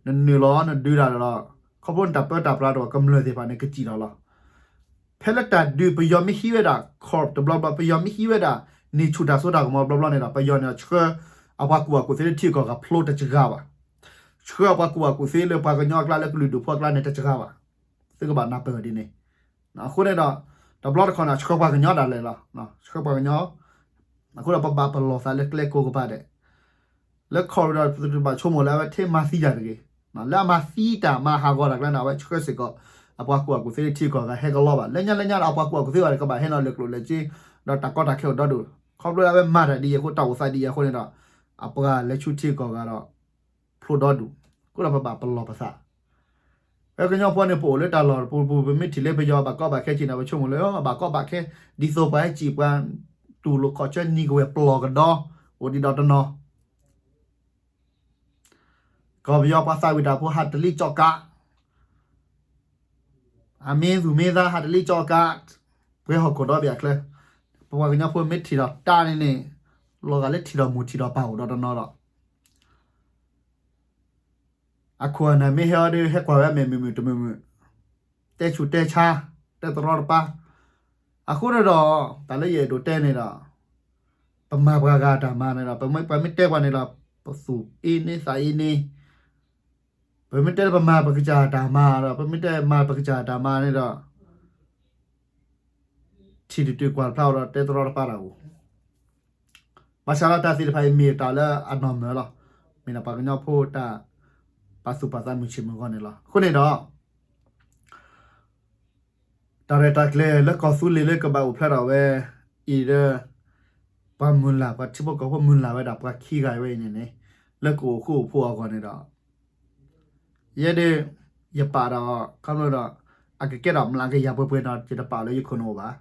နနုာ်လီၤနဒုးတၢ်ဒီး ခီဖျိနတၢ်ပၢတၢ်ပြးဒီးကမျၢၢ်သ့ၣ်တဖၣ်န့ၣ် ကစံၣ်ထီၣ်လီၤ. ဖဲလၢတၢ်ဒုးပယီၤမ့ၢ်ဟံးဝဲဒၣ် ခီၣ်တဘျီဘျီ ပယီၤမ့ၢ်ဟံးဝဲဒၣ် န့ၢ်ဆူၣ်တၢ်စိတၢ်ကမီၤတဘျီဘျီန့ၣ်ဒီး ပယီၤန့ၣ်ဒီး ဆှၢအပှၤကူၣ်ဘၣ်ကူၣ်သ့လၢထံဂုၤကီၢ်ဂၤဖျိတစှၤဘၣ်, ဆှၢအပှၤကူၣ်ဘၣ်ကူၣ်သ့လၢပှၤကညီအကျါလၢကလုာ်ဒူၣ်ဖိအကျါန့ၣ်တစှၤဘၣ်, သုကဘၣ်နၢ်ပၢၢ်ဒ်န့ၣ်. အဃိန့ၣ်ဒီး တဘျီတခီၣ်န့ၣ် ဆှၢပှၤကညီဒၣ်လဲာ်လီၤ, ဆှၢပှၤကညီ, အဃိဒီးပဘၣ်ပလီၢ်သးလၢကျဲကိးကပၤဒဲး လၢခီၣ်ဒီးပဘၣ်ဆိကမိၣ်လၢအဝဲထဲမၤသံတၢ်တဂ့ၤ, လၢအမၤသံတၢ်မၤဟးဂီၤတၢ်ကျါန့ၣ် အဝဲဆှၢစ့ၢ်ကီး အပှၤကူၣ်ဘၣ်ကူၣ်သ့လၢထံဂုၤကီၢ်ဂၤဟဲကလီဘၣ်, လၢညါလၢညါဒီးအပှၤကူၣ်ဘၣ်ကူၣ်သ့ဘၣ်န့ၣ် ကဘၣ်ဟဲနီၤလၢကျိၣ်လၢစ့, ဒီးတၢ်ကီတၢ်ခဲအိၣ်ဒီဒူၣ်, ခီဖျိလၢအဝဲမၤတၢ်ဒ်အံၤအဃိ တၢ်အိၣ်သးဒ်အံၤအဃိန့ၣ်ဒီး အပှၤလဲၤဆူထံဂုၤကီၢ်ဂၤဒီး ဖျိဒီဒူၣ်, အဃိဒီးပဘၣ်ပလီၢ်ပသး ပကညီဖိန့ၣ် ပအိၣ်လၢတၢ်လီၢ်တပူၤပူၤ ပမ့ၢ်ထံၣ်လၢပယီၤဘၣ်ကီဘၣ်ခဲက့ၤန့ၣ် ပဆိကမိၣ်လၢဘၣ်ကီဘၣ်ခဲ, ဒ်သိးပှၤဟဲစံၣ်ပှၤတူၢ်လိာ်ခီၣ်ဆၢနံၤကဝဲၤပျီၢ်ကဒီ အိၣ်ဒံးဒီးတနီၤ, ကီၢ်ပယီၤပှၤသးဝံၣ်တၢ်ဖိဟးတလံကၠီကး, အမ့ၢ်သူၣ်မ့ၢ်သးဟးတလံကၠီကး, ပှဲၤဟီၣ်ခိၣ်ဒီဘ့ၣ်အချၢ, ပပှၤကညီဖိမ့ၢ်ထံၣ်ဒီးတၢ်န့ၣ်န့ၣ်, လီၤဂာ်လၢထံၣ်ဒီးမိၢ်ထံၣ်ဒီးပၢ်အိၣ်ဒီးတနီၤဒီး အခိၣ်အနၢ်မ့ၢ်ဟဲအီၤဒီး ဟဲကွၢ်ဝဲအမဲာ်မုာ်မုာ်တမုာ်မုာ်, တဲဆူၣ်တဲဆါ, တဲတရီတပါ. အဃိန့ၣ်ဒီး တၢ်လၢယအဲၣ်ဒိးတဲန့ၣ်ဒီး ပမၤပှၤဂၤတၢ်မၤန့ၣ်ဒီး ပမ့ၢ်ပှၤမ့ၢ်တဲပှၤန့ၣ်ဒီး ပသူၣ်အ့န့သးအ့န့, ပမ့ၢ်တဲလၢပမၤပကစၢ်တၢ်မၤဒီး ပမ့ၢ်တဲမၤပကစၢ်တၢ်မၤန့ၣ်ဒီး ထံၣ်တတုၤကွၢ်တဖျါဒီး တဲတရီတပါတၢ်အိၣ် ဘၣ်ဆၣ်ဒီးတၢ်သ့ၣ်တဖၣ်အံၤမ့ၢ်တၢ်လၢအနီၢ်မၢလီၤ. မ့ၢ်ဒၣ်ပှၤကညီဖိတၢ်ပာ်သူၣ်ပာ်သးမုၢ်ဆ့ၣ်မုၢ်ဂီၤန့ၣ်လီၤ. အဃိန့ၣ်ဒီး တၢ်ရဲၣ်တၢ်ကျဲၤလၢကီၢ်သူလ့ၤလၢကဘၣ်အိၣ်ဖျဲၣ်ထီၣ်ဝဲအံၤဒီး ပှၤမုၢ်လၢ် ပှၤထံဖိကီၢ်ဖိမုၢ်လၢ်ဝဲဒၣ်ပှၤခံဂၤဝဲအံၤန့ၣ်န့ၣ် လၢကအိၣ်ဃူအိၣ်ဖိးအဂီၢ်န့ၣ်ဒီး ယဲဒၣ် ယပာ်ဒီး ခီဖျိဒီး အကကဲထီၣ်မျးကယၤပှဲၤပှဲၤဒီး ယတပာ်လၢယခိၣ်နူာ်ဘၣ်.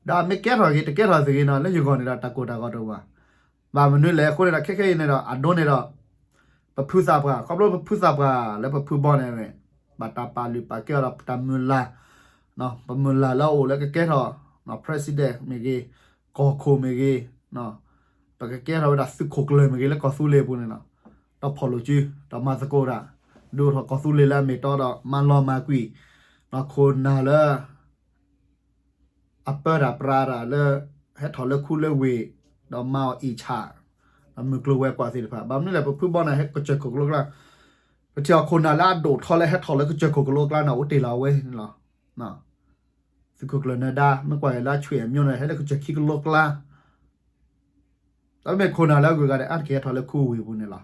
ဒီးအမ့ၢ်ကဲထီၣ်ဂ့ၤ တကဲထီၣ်သ့ၣ်ဂ့ၤဒီး လၢယဂီၢ်န့ၣ်ဒီး တၢ်ကိၢ်တၢ်ဂီၤတအိၣ်ဘၣ်. ဘၣ်မနုၤလဲၣ်အဃိန့ၣ်ဒီး ခဲခဲအံၤန့ၣ်ဒီး အဒိန့ၣ်ဒီး ပဖုသးပှၢ် ခီဖျိပဖုသးပှၢ်လၢပဖုဘီန့ၣ် ဘၣ်တၢ်ပာ်လုၢ်ပာ်ကဲအီၤဒီး တၢ်မုၢ်လၢ် ပမုၢ်လၢ်လၢအအိၣ်လၢကကဲထီၣ် president မ့ၢ်ဂ့ၤ, ကီၢ်ခိၣ်မ့ၢ်ဂ့ၤ, ပကကဲထီၣ်ဝဲဒၣ်သုးခိၣ်ကျၢၢ်မ့ၢ်ဂ့ၤ လၢကီၢ်သူလ့ၤပူၤန့ၣ်လီၤ. ဒီးဖီၣ်လိာ်စု ဒီးမၤသကိးတၢ် ဒုးအိၣ်ထီၣ်ကီၢ်သူလ့ၤလၢအမ့ၢ်တီဒီး မၤလီၤမၢ်ကွံာ် ခိၣ်နၢ်လၢ အပၢတၢ်ပြးတၢ်လၢ ဟဲထီၣ်လၢခူလၢဝ့ၢ် ဒီးမၤအီၣ်အ့ၣ်ဆၣ် ဒီးမုၢ်ကျိၤဝဲၤကွာ်သ့ၣ်တဖၣ် ဘၣ်မနုၤလဲၣ် ပဖုဘီန့ၣ် ဟဲကစၢၢ်ခိၣ်ကလိကျါ ပထံၣ်အီၤခိၣ်နၢ်လၢအဒိၣ်ထီလၢဟဲထီၣ်လၢကစၢၢ်ခိၣ်ကလိကျါန့ၣ် အိၣ်တ့ၢ်လီၤအဝဲန့ၣ်လီၤ. သုးခိၣ်ကျၢၢ်နၢၤဒါ မ့ၢ်ကွၢ်က့ၤလၢအဆွေအမျိုးန့ၣ် ဟဲလၢကစၢၢ်ခံကလိကျါ တၢ်မ့ၢ်ခိၣ်နၢ်လၢအဂုၤအဂၤဒီး အါတက့ၢ်ဟဲထီၣ်လၢခူဝ့ၢ်ပူၤန့ၣ်လီၤ.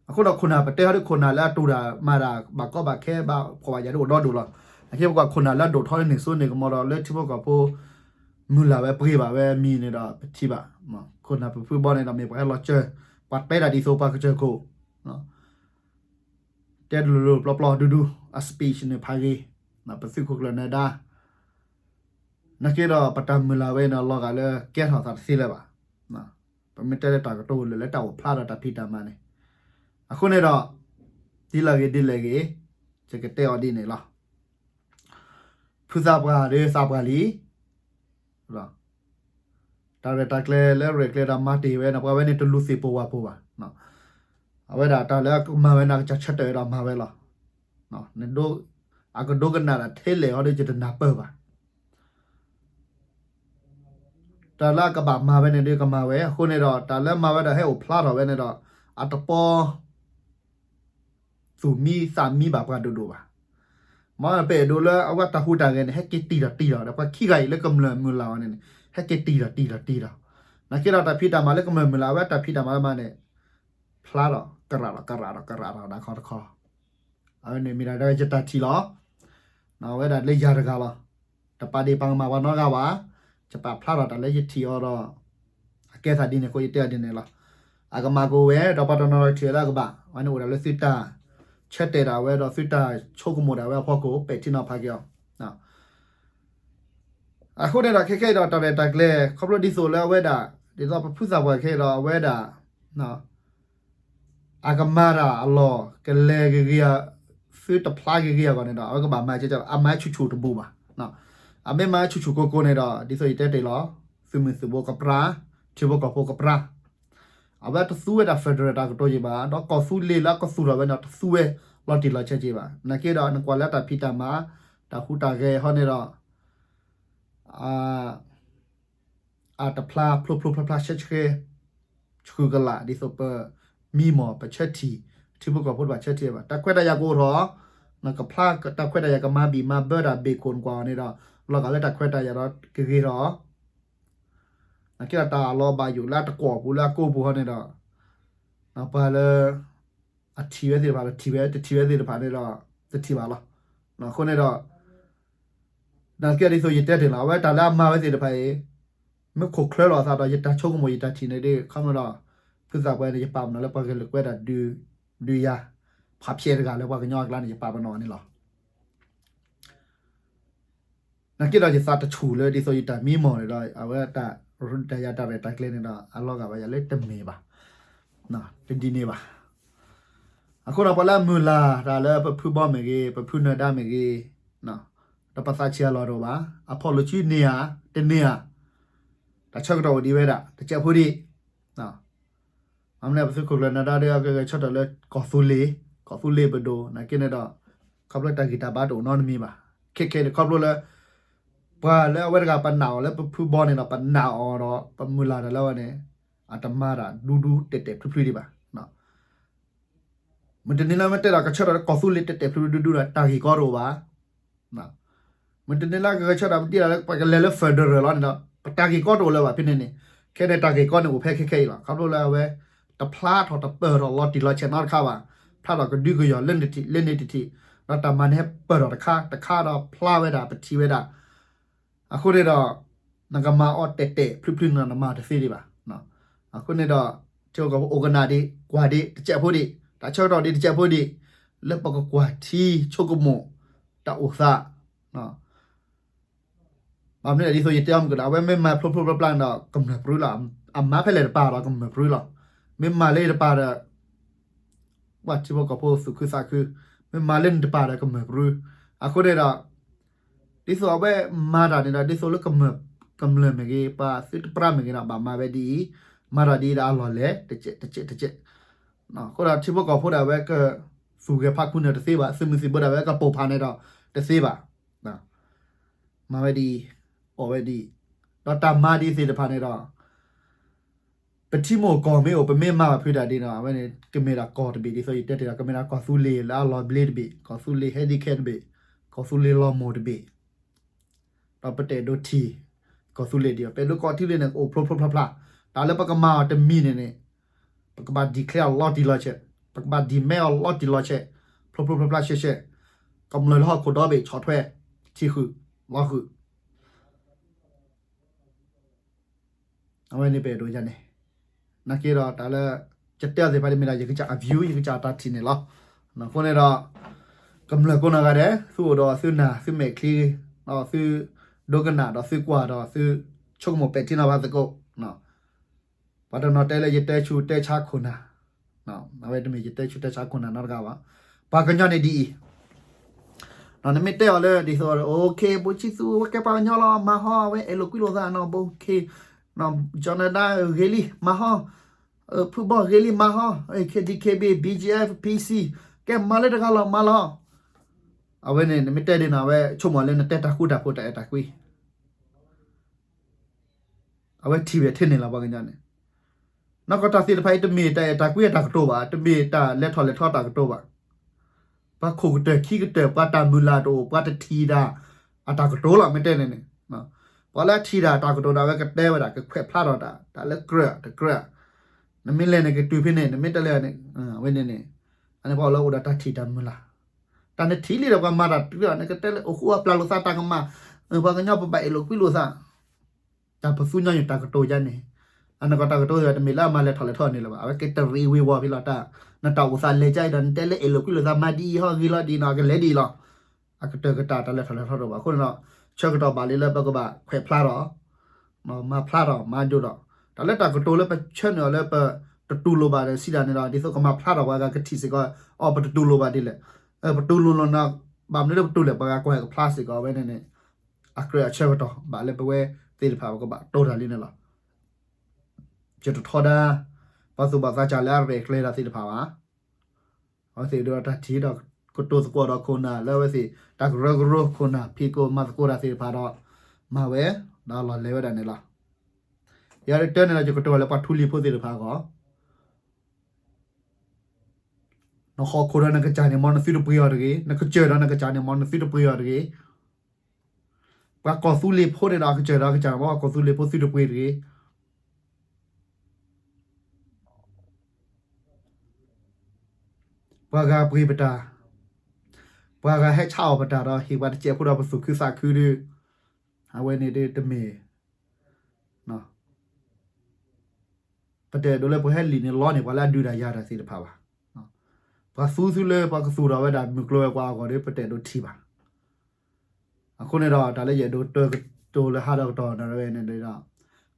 အဃိဒီးခိၣ်နၢ်ပတဲဟီဒီးခိၣ်နၢ်လၢအတူၢ်တၢ်မၤတၢ်ဘၣ်ကီဘၣ်ခဲဘၣ်ဖှီၣ်ဘၣ်ယာ်ဒ်အိၣ်ဒီဒူၣ်လီၤ. အဃိပကွၢ်ခိၣ်နၢ်လၢအဒိၣ်ထီၣ်လၢန့ၢ်စိန့ၢ်ကမီၤဒီးလၢထံဖိကီၢ်ဖိ မုၢ်လၢ်ဝဲပှ့ၤဘၣ်ဝဲမံၤန့ၣ်ဒီးပထံၣ်ဘၣ်, ခိၣ်နၢ်ပဖုဘီန့ၣ်ဒီးမ့ၢ်ပှၤဟဲလီၤစၢၤ, ပှၤတဲတၢ်ဒ်သိးပှၤကစၢၢ်ခိၣ် တဲလိၤလိၤပျီပျီဒူဒူ, အ speech န့ၣ်ဖးဂ့ၤ, ပသုးခိၣ်ကျၢၢ်နၢၤဒါ နာ်က့ဒီးပတၢ်မုၢ်လၢ်ဝဲန့ၣ်လီၤဂာ်လၢကဲထီၣ်သးတသ့လၢၤဘၣ်. ပမ့ၢ်တဲလၢတၢ်ကတိၤလၢာ်လၢတၢ်အိၣ်ဖျါဒီးတၢ်ဖံးတၢ်မၤန့ၣ်, အဃိန့ၣ်ဒီး ဒ်လဲၣ်ဂ့ၤဒ်လဲၣ်ဂ့ၤ, ယကတဲအီၤဒ်န့ၣ်လီၤ. ဖုသးပှၢ်ဒီးသးပှၢ်လံ တၢ်ရဲၣ်တၢ်ကျဲၤလၢရဲၣ်ကျဲၤဒီးမၤတ့ၢ်ဝဲန့ၣ် ပှၤဝဲန့ၣ်တလူၤသ့ၣ်ပိၢ်ဝၣ်ပိၢ်ဘၣ်. အဝဲဒၣ်တၢ်လၢအကမၤဝဲန့ၣ် ကစၢ်ဆၢတဲာ်ဝဲဒီးမၤဝဲလီၤ. အကဒိကနၣ်တၢ်ထဲလဲၣ်ဟီဒီးယတနၢ်ပၢၢ်ဘၣ်. တၢ်လၢအကဘၣ်မၤဝဲန့ၣ်ဒီးကမၤဝဲ, အဃိန့ၣ်ဒီး တၢ်လၢမၤဝဲဒၣ်ဟဲအိၣ်ဖျါထီၣ်ဝဲန့ၣ်ဒီး အတပီ သူၣ်မံသးမံဘၣ်ပှၤဒိၣ်ဒိၣ်ဘၣ်. မ့ၢ်ပအဲၣ်ဒိးလၢအဝဲတၢ်ဟူးတၢ်ဂဲၤန့ၣ် ဟဲက့ၤတံၢ်ထီၣ်တံၢ်ထီၣ်ဒီး ပှၤခံဂၤအံၤလၢကမျၢၢ်မုၢ်လၢ်အီၤန့ၣ်န့ၣ် ဟဲက့ၤတံၢ်ထီၣ်တံၢ်ထီၣ်တံၢ်ထီၣ်, နာ်က့ဒီးတၢ်ဖံးတၢ်မၤလၢကမျၢၢ်မုၢ်လၢ် အဝဲတၢ်ဖံးတၢ်မၤလၢမၤန့ၣ် ဖျါထီၣ်ကရၣ်ဒီးကရၣ်ဒီးကရၣ်ဒီးတၢ်ခီတခီ အဝဲန့ၣ်မ့ၢ်ဒၣ်ယတၢ်ထံၣ်လီၤ. အဝဲဒၣ်လၢယၤတဂၤလီၤ. တပာ်ဒ့ၣ်ပာ်ကမၣ်ပှၤနီတဂၤဘၣ်. ယပာ်ဖျါထီၣ်တၢ်လၢယထံၣ်အီၤဒီး အကဲသးဒ်န့ၣ်အဃိ ယတဲအီၤဒ်န့ၣ်လီၤ. အကမၤကအိၣ်ဝဲ ဒီးပှၤတနီၤနီၤထံၣ်ဝဲလၢအကဘၣ်, အဝဲန့ၣ်အိၣ်ဒၣ်လၢသုတၢ်ဆၢတဲာ်ဒၣ်ဝဲဒီးသုတၢ်ဆိကမိၣ်ဒၣ်ဝဲအဖီခိၣ် ပဲာ်ထံနီၤဖးက့ၤအီၤ အဃိန့ၣ်ဒီး ခဲခဲအံၤဒီးတၢ်ရဲၣ်တၢ်ကျဲၤ ခီဖျိဒ်သိးလၢအဝဲဒၣ် ဒ်သိးပဖုသးပှၢ်ခဲအံၤဒီး အဝဲဒၣ် အကမၤတၢ်အလီၢ် ကလဲၤဂ့ၤဂ့ၤ သုတဖျါဂ့ၤဂ့ၤအဂီၢ်န့ၣ်ဒီး အဝဲကဘၣ်မၤကဲကဲလီၤ. အမၤဆူၣ်ဆူၣ်တဘူၣ်ဘၣ်. အမ့ၢ်မၤဆူၣ်ဆူၣ်ကိၤကိၤန့ၣ်ဒီး ဒ်သိးယတဲတ့ၢ်လီၤ, သုးမုၢ်သုးဘိကပြၢ, ထံဖိကီၢ်ဖိကပြၢ အဝဲတသူဝဲဒၣ် federal တၢ်ကတိၤယံၤဘၣ်, ဒီးကီၢ်သူလ့ၤလၢအကသူၣ်ထီၣ်ဝဲန့ၣ် တသူဝဲလီၤတံၢ်လီၤဆဲးက့ၤဘၣ်. နာ်က့ဒီး နကွၢ်လၢတၢ်ဖံးတၢ်မၤ, တၢ်ဟူးတၢ်ဂဲၤဟီန့ၣ်ဒီး အတဖျါဖျိဖျိဖျါဖျါဆှဲဆှဲ ဆှုၣ်ကလာ် ဒ်သိးပမံမီၢ်ပဆၢထံၣ်, ထံဖိကီၢ်ဖိတဖၣ်ဆၢထံၣ်ဘၣ်. တၢ်ခွဲးတၢ်ယာ်ကအိၣ်ထီၣ်, နကဖျါတၢ်ခွဲးတၢ်ယာ်ကမၤဘံၣ်မၤဘၢတၢ်ဘ့ၣ်ခိၣ်နကွၢ်အီၤန့ၣ်ဒီး လီၤဂာ်လၢတၢ်ခွဲးတၢ်ယာ်ဒီးကဂ့ၤထီၣ် နာ်က့ဒီးတၢ်လီၤဘၣ်ယိၣ်လၢအတကွီၢ်ပူၤလၢအကိးပူၤဟီန့ၣ်ဒီး ပှၤလၢ အထံၣ်ဝဲသ့ၣ်တဖၣ်ဒီးထံၣ်ဝဲ, တထံၣ်ဝဲသ့ၣ်တဖၣ်န့ၣ်ဒီး တထံၣ်ဘၣ်လီၤ. အဃိန့ၣ်ဒီး နာ်က့ဒ်သိးယတဲတ့ၢ်လီၤ, အဝဲတၢ်လၢအမၤဝဲသ့ၣ်တဖၣ်အံၤ မ့ၢ်ခိၣ်ချၢလီၤအသးဒီး ယတၢ်ဆိကမိၣ်ယတၢ်ထံၣ်န့ၣ်ဒီး ခီဖျိဒီး ဖုသးပှၢ်န့ၣ် ယပာ်ပနီၣ်လၢပှၤဂဲၤလိာ်ကွဲဒၣ်ဒုးယၤ ဖးဖျဲးတဂၤလၢပှၤကညီအကျါန့ၣ် ယပာ်ပနီၣ်န့ၣ်လီၤ. နာ်က့ဒီးယသးတဆူၣ်လၢဒ်သိးယတၢ်မံမီၢ်န့ၣ်ဒီး အဝဲတၢ်ရူးတၢ်ယၤတၢ်ရဲၣ်တၢ်ကျဲၤန့ၣ်ဒီး အလီၤဂာ်ဘၣ်ယၤလၢတမ့ၢ်ဘၣ်, တဒ်န့ၣ်ဘၣ်. အဃိဒီးပှၤလၢအမုၢ်လၢ်တၢ်လၢပဖုဘီမ့ၢ်ဂ့ၤ, ပဖုနၢၤဒါမ့ၢ်ဂ့ၤ, ဒီးပသးဆံးအလီၢ်တအိၣ်ဘၣ်, အဖီၣ်လိာ်စုန့ၢ်ဧါ, တန့ၢ်ဧါ, တၢ်ဆၢကတီၢ်အိၣ်ဒံးဝဲဒၣ် တစဲးဖိဒံး မ့ၢ်န့ၣ် ပသုးခိၣ်ကျၢၢ်နၢၤဒါဒီး အကဂဲၤဆၢထၢၣ်လၢကီၢ်သူလ့ၤ, ကီၢ်သူလ့ၤပဒိၣ် နာ်က့န့ၣ်ဒီး ခီဖျိတၢ်ဂံၢ်တၢ်ဘါတအိၣ်နီတမံၤဘၣ်. ခဲခဲန့ၣ် ခီဖျိလၢ ပှၤလၢအဝဲတဂၤပနာ်အီၤလၢပဖုဘီန့ၣ်ဒီး ပနာ်အီၤဒီး ပမုၢ်လၢ်တၢ်လၢအဝဲန့ၣ် အတမၤတၢ်ဒူဒူတဲာ်တဲာ်ဖျုးဖျုးဒံးဘၣ်. မုၢ်တနံၤလၢမ့ၢ်တဲဒီးကဆၢထၢၣ်လၢကီၢ်သူလ့ၤတဲာ်တဲာ်ဖျုးဖျုးဒူဒူဒီး တၢ်ဂ့ၢ်ကီတအိၣ်ဘၣ်. မုၢ်တနံၤလၢကဂဲၤဆၢထၢၣ်ဒ်ဒီး ပကလဲၤလၢ federal လီၤန့ၣ်ဒီး ပတၢ်ဂ့ၢ်ကီတအိၣ်လၢၤဘၣ်ဖဲန့ၣ်န့ၣ်. ခဲန့ၣ်တၢ်ဂ့ၢ်ကီန့ၣ်အိၣ်ဖဲခဲခဲအံၤလီၤ. ခီဖျိလၢအဝဲ တဖျါထီၣ်တပၢၢ်ထီၣ်လီၤတံၢ်လီၤဆဲးနီတခါဘၣ်. ဖျါထီၣ်ကဒုကယီၤလၢန့ၣ်တထံၣ်လၢန့ၣ်တထံၣ်, ဒီးတၢ်မၤန့ၣ်ဟဲပၢၢ်ထီၣ်တခါတခါဒီးဖျါဝဲဒၣ်ပထံၣ်ဝဲဒၣ် အဃိန့ၣ်ဒီး နကမၤအီၤတဲာ်တဲာ်ဖျုးဖျုးန့ၣ် နမၤတသ့ဒံးဘၣ်. အဃိန့ၣ်ဒီး ထံဖိကီၢ်ဖိအိၣ်ကနၣ်ဒံး ကွၢ်ဒံးတစဲးဖိဒံး, တၢ်ဆၢကတီၢ်ဒံးတစဲးဖိဒံး, လၢပကကွၢ်ထံဆိကမိၣ် တၢ်အိၣ်သး ဘၣ်မနုၤလဲၣ် ဒ်သိးယတဲအီၤမုၢ်ကဒီး အဝဲမ့ၢ်မၤဖျိဖျိဖျါဖျါန့ၣ်ဒီး ကမျၢၢ်ပြူလီၤ. အမၤဖဲလဲၣ်တပၤဒီးကမျၢၢ်ပြူလီၤ. မ့ၢ်မၤလၢယတပၤဒီး ပှၤထံဖိကီၢ်ဖိသူၣ်ခုသးခု, မ့ၢ်မၤလၢန့ၣ်တပၤဒီးကမျၢၢ်ပြူ. အဃိန့ၣ်ဒီး ဒ်သိးအဝဲမၤတၢ်န့ၣ်ဒီး ဒ်သိးလၢကမျၢၢ်မ့ၢ်ဂ့ၤ ပှၤသုတပြၢမ့ၢ်ဂ့ၤဒီး ဘၣ်မၤဝဲဒ်အံၤ, မၤတၢ်ဒ်အံၤဒီးအလီၢ်လဲၣ် တကဲးတကဲးတကဲး. အဃိဒီးထံဖိကီၢ်ဖိဒၣ်ဝဲကသူၣ်ဂဲၤဖးခူန့ၣ်တသ့ဘၣ်, သုးမုၢ်သံၣ်ဘိဒၣ်ဝဲကပိာ်ဖးန့ၣ်ဒီးတသ့ဘၣ်. မၤဝဲဒ်အံၤ, အီၣ်ဝဲဒ်အံၤ, ဒီးတၢ်မၤဒ်သ့ၣ်တဖၣ်န့ၣ်ဒီး ပထံမိၢ်ကီၢ်မ့ၢ်အိၣ် ပမ့ၢ်မၤဘၣ်ဖုးဒၣ်ဒ်န့ၣ် အဝဲန့ၣ် ကမ့ၢ်ဒၣ်ကီၢ်တဘ့ၣ် ဒ်သိးယတဲတ့ၢ်ဒီး ကမ့ၢ်ဒၣ်ကီၢ်သူလ့ၤလၢအလီၤဘျ့တဘ့ၣ်, ကီၢ်သူလ့ၤ handicap တဘ့ၣ်, ကီၢ်သူလ့ၤလီၤမိၢ်တဘ့ၣ် ဒီးပတအဲၣ်ဒိးထံၣ် ကီၢ်သူလ့ၤဒံးဘၣ်. ပအဲၣ်ဒိးကီၢ်သူလ့ၤန့ၣ် ကအိၣ်ဖျိဖျိဖျါဖျါ, တၢ်လၢပကမၤအီၤတမံၤန့ၣ်န့ၣ် ပကဘၣ် declare အီၤလီၤတံၢ်လီၤဆဲး, ပ ပကဘၣ် demand အီၤလီၤတံၢ်လီၤဆဲး, ဖျိဖျိဖျါဖျါရှဲရှဲ, ကမျၢၢ်လၢဟီၣ်ခိၣ်ဒီဘ့ၣ် ဆီၣ်ထွဲ, ထံၣ်ဃုာ်, လီၤဃုာ် အဝဲန့ၣ်ပအဲၣ်ဒိးယၤန့ၣ်, နာ်က့ဒီးတၢ်လၢ ယတဲအီၤသ့ၣ်တဖၣ်န့ၣ်မ့ၢ်ဒၣ် ယကစၢ်အ view ယကစၢ်အတၢ်ထံၣ်န့ၣ်လီၤ. အဃိန့ၣ်ဒီး ကမျၢၢ်ကိးနီၢ်ဂၤဒဲး သုအိၣ်ဒီးသုနၢ်သုမဲာ်ချံ, ဒီးသုဒိကနၣ်ဒီးသုကွၢ်ဒီးသုဆိကမိၣ်ပဲာ်ထံနီၤဖးသကိး, ပှၤတနီၤတဲလၢယတဲဆူးတဲဆါခိၣ်နၢ်, အဝဲတမ့ၢ်ယတဲဆူးတဲဆါခိၣ်နၢ်နီတဂၤဘၣ်. ပှၤကညီန့ၣ်ဒ်အံၤ နမ့ၢ်တဲအီၤလၢဒ်သိး OK ဘိၣ်ဆံသူ အဝဲကဲပှၤကညီလီၤ မၤဟီ အဝဲအဲၣ်လိာ်ကွံလိာ်သးနီၤ ဘိၣ်ခ့ ကၠီၤနဒါဂ့ၤလံ မၤဟီ, ဖုဘီၣ်ဂ့ၤလံ မၤဟီ, ခ့ DKB BGF PC ကဲမၤလၢတဂၤလီၤ မၤလီၤ. အဝဲန့ၣ် နမ့ၢ်တဲဒ်န့ၣ် အဝဲဆိကမိၣ်လၢနတဲတၢ်ဃူတၢ်ဖိး တၢ်အဲၣ်တၢ်ကွံ အဝဲထံၣ်ဝဲထဲန့ၣ်လီၤ ပှၤကညီန့ၣ်. နီၢ်ကီၢ်တၢ်သ့ၣ်တဖၣ်အံၤ တမ့ၢ်တၢ်အဲၣ်တၢ်ကွံအတၢ်ကတိၤဘၣ်, တမ့ၢ်တၢ်လဲၤထီၣ်လဲၤထီတၢ်ကတိၤဘၣ်. ပှၤခိၣ်ကတၢၢ်ခံကတၢၢ် ပှၤတၢ်မုၢ်လၢ်တအိၣ် ပှၤတထံၣ်ဒၣ်အတၢ်ကတိၤလီၤ မ့ၢ်တဲန့ၣ်န့ၣ်. ပှၤလၢအထံၣ်ဒၣ်တၢ်ကတိၤဒီး အဝဲကတဲဝဲဒၣ် ကခွဲးဖျါထီၣ်တၢ် တၢ်လၢကြၢးတကြၢး, နမ့ၢ်လဲၤန့ၣ်ကတုၤဖဲန့ၣ် နမ့ၢ်တလဲၤန့ၣ် အဝဲန့ၣ်န့ၣ်, အန့ၣ်ပှၤအိၣ်လၢအိၣ်ဒီးတၢ်ထံၣ်တၢ်မုၢ်လၢ်, တၢ်နထံၣ်လံဒီးပှၤမၤတၢ်တုၤ နကတဲလၢအိၣ်ဃူအပျၢ်လိာ်သးတၢ်ကမၣ်, ပှၤကညီပဘၣ်အဲၣ်လိာ်ကွံလိာ်သး တၢ်ပသူညီနုၢ်တၢ်ကတိၤယါန့ၣ်, အနီၢ်ကီၢ်တၢ်ကတိၤသ့ၣ်တမ့ၢ်လၢအမၤလဲၤထီၣ်လဲၤထီန့ၣ်လၢၤဘၣ်, အဝဲကတရံးဝ့ၤဝီၤဖဲလီၤတၢ်, နတၢ်အိၣ်သးလဲၤကါအံၤဒီး နတဲလၢအဲၣ်လိာ်ကွံလိာ်သးမၤဒ်အံၤဟီဂ့ၤလီၤဒ်နီၤ အကလဲၤဒ်အံၤလီၤ. အကတၢၢ်ကတၢၢ်တၢ်လဲၤထီၣ်လဲၤထီတအိၣ်ဘၣ် အဃိန့ၣ်ဒီး ဆၢကတီၢ်ဘၣ်လံလၢပကဘၣ်ခွဲးဖျါထီၣ်, မၤဖျါထီၣ်မၤဒိၣ်ထီၣ်, တၢ်လၢတၢ်ကတိၤလၢပဆၢနုာ်အီၤလၢပတတူၢ်လိာ်ဘၣ်ဒီး စံးဒၣ်န့ၣ်ဒီး ဒ်သိးကမၤဖျါထီၣ်ပှၤဂၤကထံၣ်စ့ၢ်ကီး, အီ ပတတူၢ်လိာ်ဘၣ်ဒ်လဲၣ်, ပတူၢ်လိာ်လီၤနီၤ, ဘၣ်မနုၤလၢပတူၢ်လဲၣ် ပှၤဂၤကွၢ်ကဖျါစ့ၢ်ကီးဝဲန့ၣ်န့ၣ်, အကြၢးအဆၢကတီၢ်ဘၣ်လၢပဝဲသ့ၣ်တဖၣ်ပကဘၣ်တိၢ်တၢ်လံန့ၣ်လီၤ. ယတထီဒါ ပှၤသူၣ်ဘၣ်သးစၢ်လၢအရဲၣ်ကျဲၤတၢ်သ့ၣ်တဖၣ်ဘၣ်. အဝဲသ့ၣ်ဒိးတၢ်ထံၣ်ဒီးကတိၤသကိးဒီးခိၣ်နၢ်လၢအဝဲသ့ၣ် တၢ်ကရၢကရိခိၣ်နၢ် ဖံးကိးမၤသကိးတၢ်သ့ၣ်တဖၣ်ဒီး မၤဝဲ ဒီးလီၤလဲၤဝဲဒၣ်န့ၣ်လီၤ. ယတဲန့ၣ်ဒီးယကတိၤလၢပှၤထူလံၤဖိသ့ၣ်တဖၣ်အဂီၢ် နဟီၣ်ခိၣ်ဒီးနကစၢ်န့ၣ် မ်နသုတပှ့ၤအီၤတဂ့ၤ, နကစၢၢ်ဒီးနကစၢ်န့ၣ် မ်နသုတပှ့ၤအီၤတဂ့ၤ. ပှၤကီၢ်သူလ့ၤဖိန့ၣ်ဒီး အကစၢၢ်ဒီးအကစၢ်န့ၣ် မ်ပှၤကီၢ်သူလ့ၤဖိသုတပှ့ၤတဂ့ၤ. ပှၤဂၤပှ့ၤပတၢ်, ပှၤဂၤဟဲဆါအီၣ်ပတၢ်ဒီး ဟ့ၣ်ပှၤတစဲးဖိဒီးပသူၣ်ခုသးခုဒီး အဝဲန့ၣ်ဒ်တမ့ၢ် ပတအဲၣ်ဒိးလၢပှၤဟဲလံၣ်န့ၢ်လီန့ၢ်ပှၤလၢအဒုးတၢ်ယၤတၢ်သ့ၣ်တဖၣ်ဘၣ်. ပှၤသူသုလၢပှၤကသူၣ်ထီၣ်ဝဲဒၣ်မုၢ်ကျိၤဝဲၤကွာ်အဂီၢ်ဒီး ပတအဲၣ်ဒိးထံၣ်ဘၣ်. အဃိန့ၣ်ဒီး တၢ်လၢယအဲၣ်ဒိးတဲကတိၤလၢဟါဒီးကတီၢ်နၣ်ရံၣ်ဝဲန့ၣ်ဒီး ခီ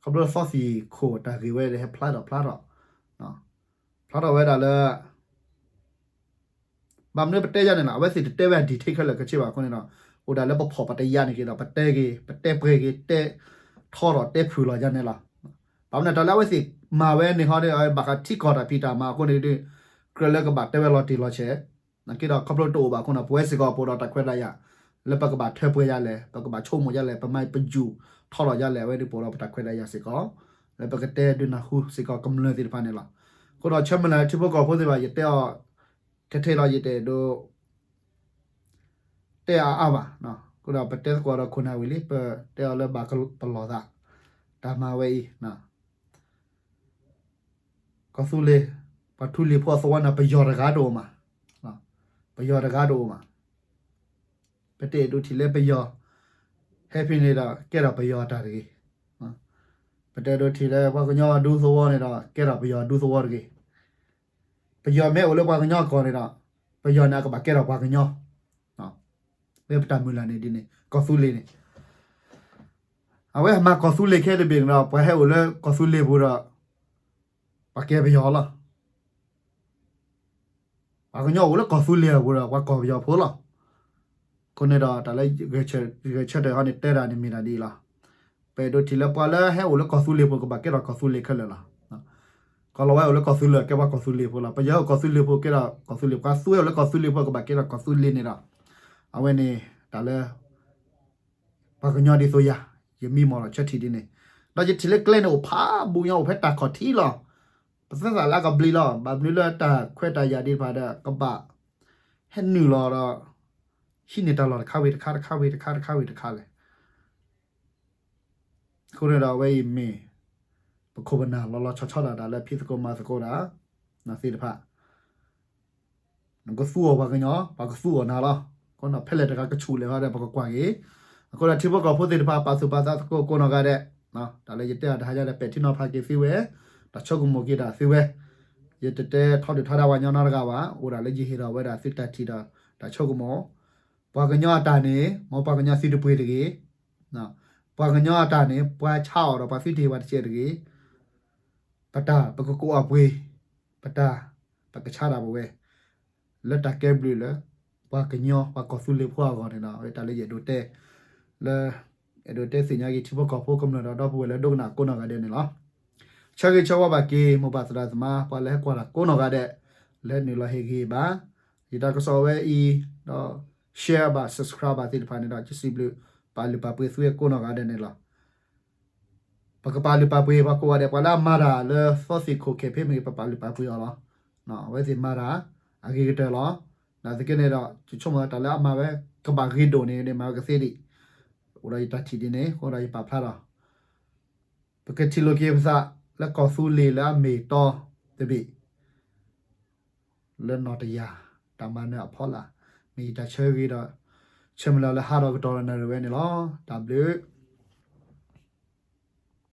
ဖျိသီသံၣ်ခိၣ်တၢ်ဂ့ၢ်ဝဲဒီး ဟဲဖျါထီၣ်ဖျါထီၣ်, ဖျါထီၣ်ဝဲဒၣ်လၢ ဘၣ်မနုၤပတဲယါန့ၣ်လီၤ. အဝဲသ့ၣ်တတဲဝဲဒၣ် detail ခဲလၢာ်ခဲဆ့ဘၣ်အဃိန့ၣ်ဒီး အိၣ်ဒၣ်လၢပဖီၣ်ပတယါန့ၣ်က့ၤဒီး ပတဲက့ၤ ပတဲပှဲၤက့ၤ တဲထီထီၣ်တဲဖုၣ်လီၤယါန့ၣ်လီၤ. ဘၣ်မနုၤတၢ်လၢအဝဲသ့ၣ်မၤဝဲန့ၣ်ဟီဒီး ဘၣ်ဃးထံကီၢ်တၢ်ဖံးတၢ်မၤအဃိန့ၣ်ဒီး ကြၢးလၢကဘၣ်တဲဝဲလီၤတံၢ်လီၤဆဲး နာ်က့ဒီးခီဖျိတအိၣ်ဘၣ်အဃိန့ၣ် ပဝဲစ့ၢ်ကီးပအိၣ်ဒီးတၢ်ခွဲးတၢ်ယာ် လၢပကဘၣ်ထၢပှဲၤယါလဲၣ်, ပကဘၣ်ဆိကမိၣ်ယါလဲၣ်, ပမၤပယူၢ်ထီထီၣ်ယါလဲၣ်, အဝဲဒၣ်ပအိၣ်ဒီးပတၢ်ခွဲးတၢ်ယာ်စ့ၢ်ကီး လၢပကတဲဒုးနၢ်ဟူစ့ၢ်ကီးကမျၢၢ်သ့ၣ်တဖၣ်န့ၣ်လီၤ. အဃိဒီးဆၢမုၢ်လၢ်ထံဖိကီၢ်ဖိသ့ၣ်တဖၣ် ယတဲအီၤ ထဲထဲလီၤ ယတအဲၣ်ဒိး တဲအါအါဘၣ်. အဃိဒီးပတဲသကိးဒီးခိၣ်နၢ်ဝံၤလံ ပတဲအီၤလၢဘၣ်ပလီၢ်သး တၢ်မၤဝဲအံၤ ကီၢ်သူလ့ၤ ပှၤထူလံၤဖိအသဝီန့ၣ် ပယီၤတဂၤတအိၣ်မး, ပယီၤတဂၤတအိၣ်မး. ပတအဲၣ်ဒိးထံၣ်လၢပယီၤ ဟဲဖဲန့ၣ်ဒီး ကဲထီၣ်ပယီၤအတၢ်တဂ့ၤ. ပတအဲၣ်ဒိးထံၣ်လၢပှၤကညီအဒူသဝီန့ၣ်ဒီး ကဲထီၣ်ပယီၤအဒူသဝီတဂ့ၤ. ပယီၤမ့ၢ်အိၣ်လၢပှၤကညီအကီၢ်န့ၣ်ဒီး ပယီၤန့ၣ်အကဘၣ်ကဲထီၣ်ပှၤကညီ. မ့ၢ်ပတၢ်မုၢ်လၢ်န့ၣ်ဒ်န့ၣ် ကီၢ်သူလ့ၤန့ၣ် အဝဲမၤကီၢ်သူလ့ၤခဲတဘ့ၣ်န့ၣ်ဒီး ပှၤဟဲအိၣ်လၢကီၢ်သူလ့ၤပူၤဒီး ပှၤကဲပယီၤလီၤ. ပှၤကညီအိၣ်လၢကီၢ်သူလ့ၤအပူၤဒီး ပှၤကီၢ်ပယီၤဖိလီၤ. အဃိန့ၣ်ဒီး တၢ်လၢဂဲၤဆၢထၢၣ်ဟီန့ၣ် တဲဒၣ်န့ၣ်မ့ၢ်ဒၣ်ဒ်အံၤလီၤ. ပအဲၣ်ဒိးထံၣ်လၢပှၤလၢဟဲအိၣ်လၢကီၢ်သူလ့ၤပူၤ ကဘၣ်ကဲထီၣ်ကီၢ်သူလ့ၤခဲလၢာ်လီၤ. ကီၢ်လီၤဝဲအိၣ်လၢကီၢ်သူလ့ၤ ကဲပှၤကီၢ်သူလ့ၤဖိလီၤ. ပယီၤအိၣ်ကီၢ်သူလ့ၤဖိ ကဲထီၣ်ကီၢ်သူလ့ၤ, ပှၤသူဝဲအိၣ်လၢကီၢ်သူလ့ၤဖိ ကဘၣ်ကဲထီၣ်ကီၢ်သူလ့ၤန့ၣ်ဒီး အဝဲန့ၣ် တၢ်လၢ ပှၤကညီဒ်သိးယၤ ယမံမီၢ်ဒီးဆၢထံၣ်ဒ်န့ၣ်, ဒီးယထံၣ်လၢကျဲန့ၣ်အိၣ်ဖးဘူးညီ အိၣ်ဖဲတၢ်ခီၣ်ထံးလီၤ. ပသဲသးလၢအကဘျံးလီၤ. ဘၣ်မနုၤလၢတၢ်ခွဲးတၢ်ယာ်ဒ်တဖၣ်ဒီး ကဘၣ်ဟဲနုာ်လီၤဒီး ဟံးန့ၢ်တၢ်လီၢ်တခါဝံၤတခါ တခါဝံၤတခါ တခါလဲၣ်. အဃိန့ၣ်ဒီးအဝဲအံၤမ့ၢ် ပခိၣ်ပနၢ်လီၤလီၤဆီဆီဒၣ်တၢ်လၢဖံးသကိးမၤသကိးတၢ် သ့ၣ်တဖၣ် နကသူအီၤပှၤကညီ ပှၤကသူအီၤနၤလီၤ. အဃိဒီးဖဲလဲၣ်တဂၤကဆူၣ်လဲၤဝဲဒီး ပကကွၢ်က့ၤ. အဃိဒီးထံဖိကီၢ်ဖိသ့ၣ်တဖၣ် ပာ်သူၣ်ပာ်သးသကိးကိးနီၢ်ဂၤဒဲး, တၢ်လၢယတဲအီၤတဟါညါဒီး ပဲာ်ထံနီၤဖးက့ၤသုဝဲ, တၢ်ဆိကမိၣ်က့ၤဒၣ်သုဝဲ, ယတတဲထီဒုၣ်ထီဒါပှၤကညီနီတဂၤဘၣ်, အိၣ်ဒၣ်လၢယဟ့ၣ်ဒီးဝဲဒၣ်သုတၢ်ထံၣ်ဒီး တၢ်ဆိကမိၣ်, ပှၤကညီအတၢ်န့ၣ် မ်ပှၤကညီသုတပှ့ၤတဂ့ၤ, ပှၤကညီအတၢ်န့ၣ် ပှၤဆါအီၤဒီးပှၤသုတဟ့ၣ်ပှၤတစဲးတဂ့ၤ, ပတၢ်ပကကိးအပှ့ၤ, ပတၢ်ပကဆါဒၣ်ပဝဲ လၢတၢ်ကဲဘျုးလၢ ပှၤကညီ ပှၤကီၢ်သူလ့ၤဖိအဂီၢ်န့ၣ်ဒီး အဝဲတၢ်လၢယအဲၣ်ဒိးတဲ လၢ အဲၣ်ဒိးတဲသ့ၣ်ညါက့ၤထံဖိကီၢ်ဖိကမျၢၢ်ဒီး ဒီပုၢ်ဝဲၢ်လၢဒိကနၣ်ကိးနီၢ်ဂၤဒဲးန့ၣ်လီၤ. ဆၢဂ့ၤဆၢဝါဘၣ်က့ၤ မိၢ်ပၢ်သရၣ်သမါ ပှၤလၢဟဲကွၢ်တၢ်ကိးနီၢ်ဂၤဒဲး လၢနုာ်လီၤဟ့ၣ်ဂံၢ်ဘါ ယတၢ်ကစီၣ်ဝဲအံၤ ဒီး share ဘၣ် subscribe ဘၣ်သ့ၣ်တဖၣ်န့ၣ်ဒီး ယစံးဘျုး ပာ်လုၢ်ပာ်ပှ့ၤသုဝဲကိးနီၢ်ဂၤဒဲးန့ၣ်လီၤ. ပကပာ်လုၢ်ပာ်ပှ့ၤပှၤကိးဂၤဒဲး ပှၤလၢအမၤတၢ်လၢသီသ့ၣ်ခိၣ်ခဲဖ့မ့ၢ်ဂ့ၤ ပပာ်လုၢ်ပာ်ပှ့ၤအီၤလီၤ. အဝဲသ့ၣ်မၤတၢ် အဂ့ၤကတၢၢ်လီၤ. နာ်သက့န့ၣ်ဒီး ယဆိကမိၣ်တၢ်လၢအမၤဝဲ ကဘၣ်ဂ့ၤဒိၣ်န့ၣ်န့ၣ် မၤဝဲကသ့ဒံး, အိၣ်ဒီးယတၢ်ထံၣ်ဒ်န့ၣ် အဃိဒီးယပာ်ဖျါဒီး ပကထံၣ်လိာ်က့ၤပသး လၢကီၢ်သူလ့ၤလၢအမ့ၢ်တီတဘ့ၣ် လၢနီၢ်တယၢ် တၢ်မၤနၢၤအဖီလာ် မ့ၢ်ယတၢ်ဆၢဂ့ၤဒီး ဆၢမုၢ်လၢ်လၢဟးဒီးကတီၢ်ဒီးနၣ်ရံၣ်ဝဲန့ၣ်လီၤ. တၢ်ဘျုး